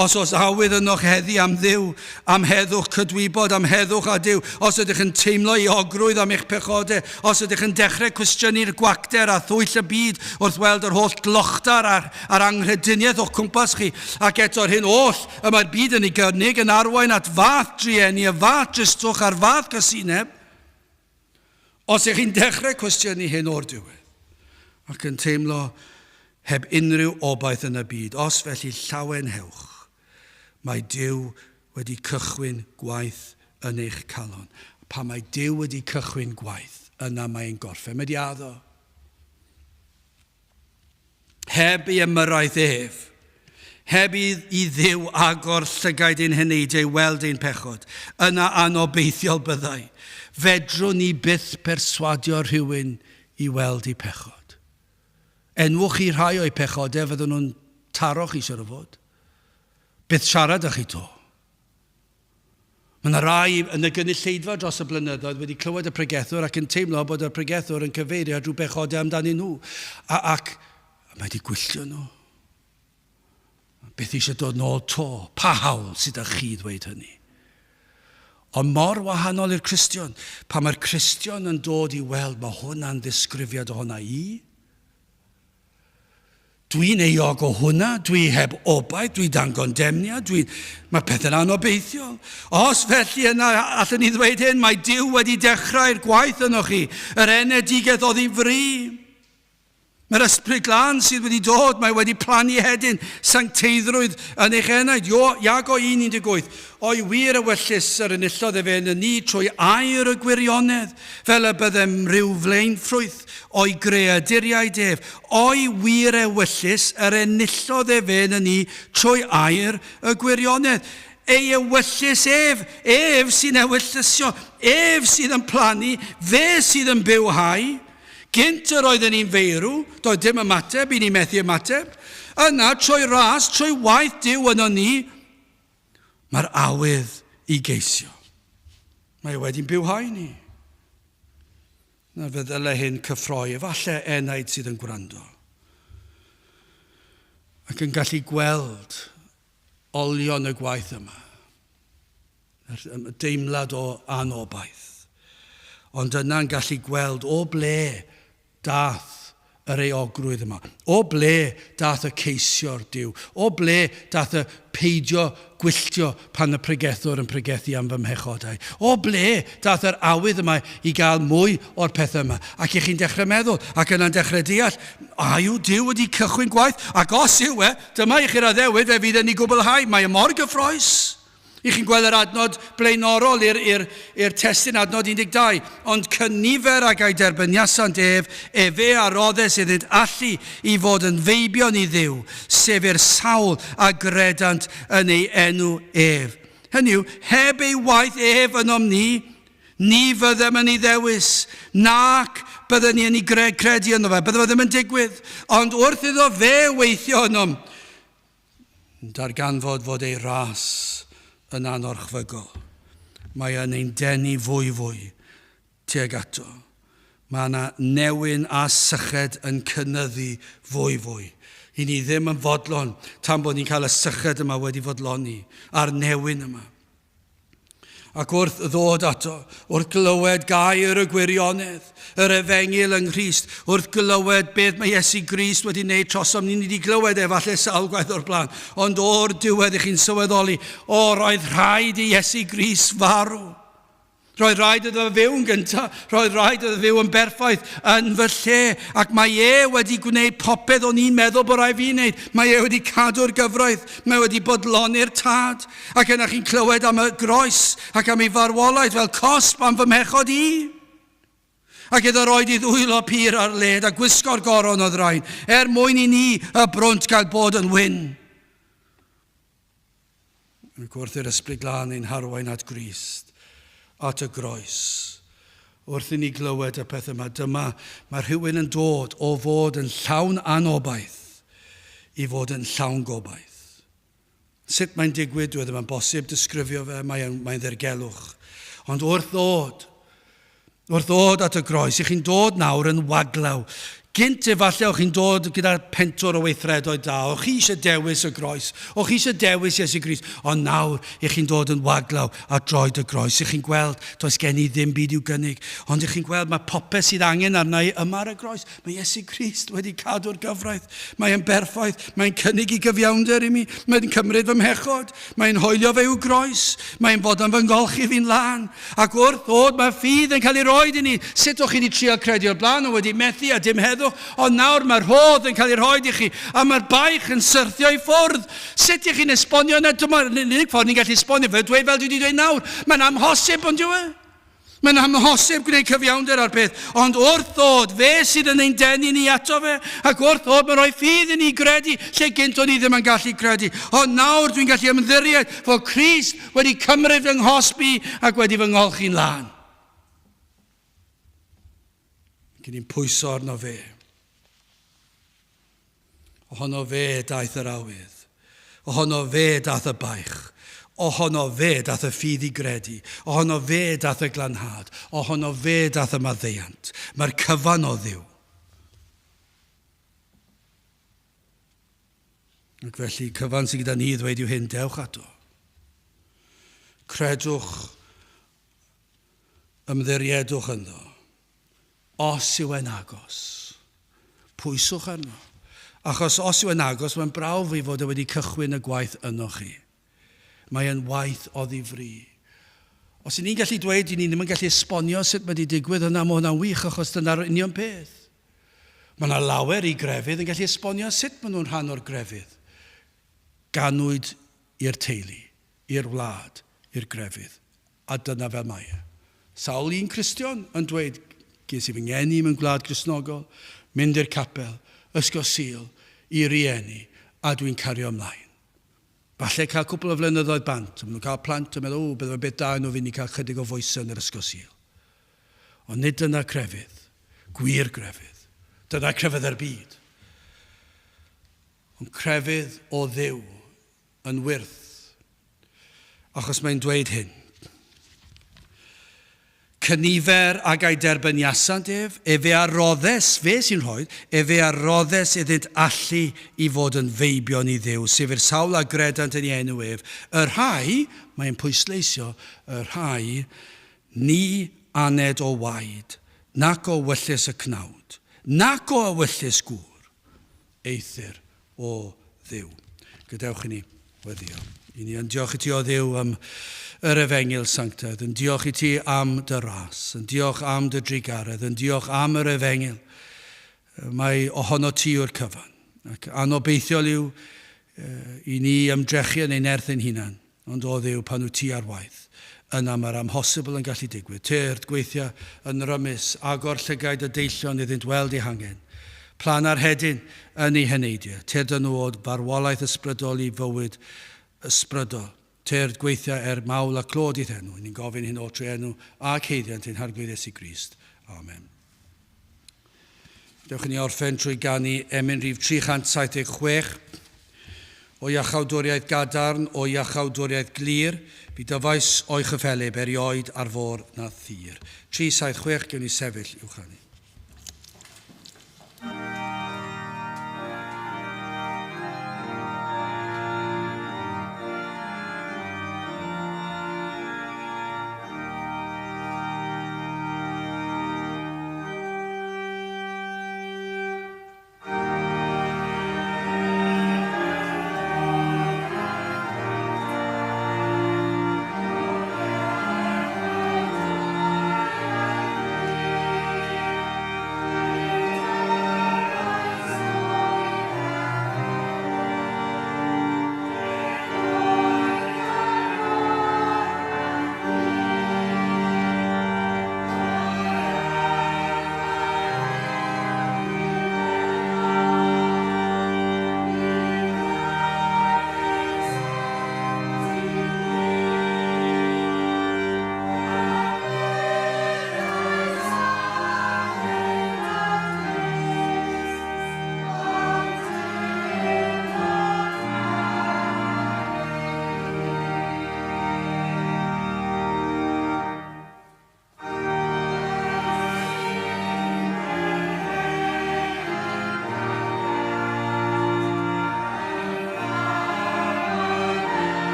Speaker 1: Os oes awydd ynoch heddi am Dduw, am heddwch cydwybod, am heddwch â Duw, os ydych yn teimlo euogrwydd am eich pechodau, os ydych yn dechrau cwestiynu'r gwacter a thwyll y byd wrth weld yr holl glochdar a'r, a'r anghrediniaeth o'ch cwmpas chi, ac eto'r hyn oll y mae'r byd yn ei gynnig yn arwain at fath drueni, y fath dristwch a'r fath gasineb, Os ych chi'n dechrau cwestiynu hyn o'r diwedd, ac yn teimlo heb unrhyw obaith yn y byd, os felly llawenhewch, mae Duw wedi cychwyn gwaith yn eich calon. Pan mae Duw wedi cychwyn gwaith, yna mae'n gorffen. Mae wedi addo. Heb ei ymyrraeth ef, heb i, i Dduw agor llygaid ein heneidiau i weld ein pechod, yna anobeithiol byddai. Fedrwn ni byth perswadio rhywun i weld eu pechod. Enwch chi rhai o'u pechodau, fydden nhw'n taro chi siwr o fod. Byth siarad â chi to. Mae yna rai yn y gynulleidfa dros y blynyddoedd wedi clywed y pregethwr ac yn teimlo bod y pregethwr yn cyfeirio at rhyw bechodau amdanyn nhw. A, ac mae wedi gwylltio nhw. Beth eisiau dod nôl to? Pa hawl sydd â chi ddweud hynny? Ond mor wahanol i'r Cristion. Pan mae'r Cristion yn dod i weld, mae hwnna'n ddisgrifiad ohona i. Dwi'n euog o hwnna, dwi heb obaith, dwi dan gondemniad, dwi... Mae pethau'n anobeithiol. Os felly yna allwn ni ddweud hyn, mae Duw wedi dechrau'r gwaith yno chi, yr enedigaeth oddi fri. Mae'r Ysbryd Glân sydd wedi dod, mae wedi plannu hedyn sancteiddrwydd yn eich enaid. Jo, Iago 1:18. O'i wir ewyllys yr enillodd efe yn y ni trwy air y gwirionedd, fel y byddem rhyw flaenffrwyth o'i greaduriaid ef, o'i wir ewyllys yr enillodd efe yn y ni trwy air y gwirionedd. Ei ewyllys ef, ef sy'n ewyllysio, ef sydd yn plannu, fe sydd yn bywhau. Gynt yr oedden ni'n feirw, doedd dim ymateb, i ni methu ymateb. Yna, trwy ras, trwy waith Duw yno ni, mae'r awydd i geisio. Mae e wedi'n bywhau ni. Na fe ddyle hyn cyffroi efallai enaid sydd yn gwrando ac yn gallu gweld olion y gwaith yma, y deimlad o anobaith, ond yna'n gallu gweld o ble dath yr euogrwydd yma? O ble dath y ceisio'r Duw? O ble dath y peidio gwylltio pan y pregethwr yn pregethu am fy mhechodau? O ble dath yr awydd yma i gael mwy o'r pethau yma? Ac i chi'n dechrau meddwl, ac yna'n dechrau deall, a yw Duw wedi cychwyn gwaith? Ac os yw e, dyma i chi'r addewid, fe fydd e'n ei gwblhau. Mae e mor gyffroes. I chi'n gweld yr adnod blaenorol i'r testun adnod 12. Ond cynifer ag a'i derbyniasant ef, efe a roddes iddynt allu i fod yn feibion i Dduw, sef i'r sawl a gredant yn ei enw ef. Hynny yw, heb ei waith ef ynom ni, ni fyddem yn ei ddewis, nac bydden ni yn ei credu ynddo fe. Bydde fe ddim yn digwydd. Ond wrth iddo fe weithio ynom, Yn darganfod fod ei ras yn anorchfygol. Mae yn ein denu fwyfwy tuag ato. Mae yna newyn a syched yn cynyddu fwyfwy. I ni ddim yn fodlon tan bod ni'n cael y syched yma wedi fodloni, a'r newyn yma. Ac wrth ddod ato, wrth glywed gair y gwirionedd, yr efengyl yng Nghrist, wrth glywed beth mae Iesu Grist wedi wneud trosom, ni wedi glywed efallai sawl gwaith o'r blaen, ond o'r diwedd i chi'n sylweddoli, o, roedd rhaid i Iesu Grist farw. Roedd rhaid iddo fe fyw'n gyntaf, roedd rhaid iddo fyw yn berffaith yn fy lle, ac mae e wedi gwneud popeth o'n i'n meddwl bod rhaid fi wneud. Mae e wedi cadw'r gyfraith, mae wedi bodloni'r tad. Ac yna chi'n clywed am y groes ac am ei farwolaeth fel cosb am fy mhechod i. Ac iddo roed i ddwylo pur ar led a gwisgo'r goron o ddrain, er mwyn i ni y brwnt gael bod yn wyn. Ac wrth i'r Ysbryd Glân ein harwain at Grist, at y groes, wrth i ni glywed y peth yma, dyma mae rhywun yn dod o fod yn llawn anobaith i fod yn llawn gobaith. Sut mae'n digwydd, dyw e ddim yn bosib disgrifio fe, mae'n mae ddirgelwch. Ond wrth ddod, wrth ddod at y groes, i chi'n dod nawr yn waglaw. Gynt efallai o'ch chi'n dod gyda pentwr o weithredoedd da, o'ch chi eisiau dewis y groes, o'ch chi eisiau dewis Iesu Grist, ond nawr y'ch chi'n dod yn waglaw at droed y groes. Y'ch chi'n gweld, does gen i ddim byd i'w gynnig, ond y'ch chi'n gweld mae popeth sydd angen arna i yma ar y groes. Mae Iesu Grist wedi cadw'r gyfraith. Mae e'n berffaith, mae'n cynnig i gyfiawnder i mi, mae'n cymryd fy mhechod, mae'n hoelio fe i'w groes, mae'n fod yn fy ngolchi fi'n lân. Ac wrth ddod, mae ffydd yn cael ei roed i ni. Sut o'ch chi wedi trio credu o'r blaen, ond wedi methu a dim heddwch, ond nawr mae'r rhodd yn cael ei rhoed i chi, a mae'r baich yn syrthio i ffwrdd. Sut ych chi'n esbonio yna? Dyma'r unig ffordd ni'n gallu esbonio fe, dweud fel dwi wedi dweud nawr. Mae'n amhosib, ond yw e? Mae'n amhosib gwneud cyfiawnder â'r peth, ond wrth ddod, fe sydd yn ein denu ni ato fe, ac wrth ddod mae'n rhoi ffydd i ni gredu lle gynt o'n i ddim yn gallu credu. Ond nawr dwi'n gallu ymddiried fod Crist wedi cymryd fy nghosb i ac wedi fy ngolchi'n lân. Ac ni'n pwyso arno fe. Ohono fe daeth yr awydd. Ohono fe daeth y baich. Ohono fe daeth y ffydd i gredu. Ohono fe daeth y glanhad. Ohono fe daeth y maddeuant. Mae'r cyfan o Dduw. Ac felly, cyfan sydd gyda ni i ddweud yw hyn, dewch ato. Credwch, ymddiriedwch ynddo. Os yw e'n agos, pwyswch arno. Achos os yw e'n agos, mae'n brawf ei fod e wedi cychwyn y gwaith yno chi. Mae e'n waith o ddifri. Os y'n ni'n gallu dweud, i ni ddim yn gallu esbonio sut mae wedi digwydd, yna mae hwnna'n wych, achos dyna'r union peth. Mae yna lawer i grefydd yn gallu esbonio sut maen nhw'n rhan o'r grefydd. Ganwyd i'r teulu, i'r wlad, i'r grefydd. A dyna fel mae e. Sawl un Cristion yn dweud, ges i fy ngeni mewn gwlad Gristnogol, mynd i'r capel, ysgol Sul, i rieni, a dwi'n cario ymlaen. Falle cael cwpl o flynyddoedd bant, a maen nhw'n cael plant a meddwl, o, bydde fe'n beth da i nhw fynd i cael chydig o foesau yn yr ysgol Sul. Ond nid dyna crefydd, gwir grefydd. Dyna crefydd byd. Ond crefydd o Dduw yn wyrth. Achos mae'n dweud hyn. Cynifer ag a'i derbyniasant ef, efe a roddes, fe sy'n rhoi, efe a roddes iddynt allu i fod yn feibion i Dduw, sef i'r sawl a gredant yn ei enw ef, y rhai, mae'n pwysleisio, y rhai Ni aned o waed, nac o wyllys y cnawd, nac o ewyllys gŵr, eithr o Dduw. Gadewch i ni weddïo. I ni yn diolch i ti o Dduw am yr efengyl sanctaidd, yn diolch i ti am dy ras, yn diolch am dy drugaredd, yn diolch am yr efengyl. Mae ohono ti yw'r cyfan. Ac anobeithiol yw i ni ymdrechu yn ein nerth ein hunan. Ond o Dduw, pan wyt ti ar waith, yna mae'r amhosibl yn gallu digwydd. Tyrd, gweithia yn rymus, agor llygaid y deillion iddynt weld eu hangen. Planna'r hedyn yn eu heneidiau. Tyrd â nhw o farwolaeth ysbrydol i fywyd ysbrydol. Tyrd, gweithia er mawl a clod i'th enw. Ni'n gofyn hyn oll trwy enw ac haeddiant ein Harglwydd Iesu Grist. Amen. Dewch i ni orffen trwy ganu emyn rhif 376. O iachawdwriaeth gadarn, o iachawdwriaeth glir, fi dyfais o'i chyffelyb erioed ar fôr na thir. 376, gewn ni sefyll i'w chanu.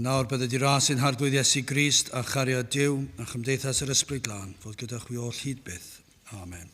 Speaker 1: nawr bydded i ras ein Harglwydd Iesu Grist a chariad Duw a chymdeithas yr Ysbryd Glân fod gyda chwi oll hyd byth. Amen.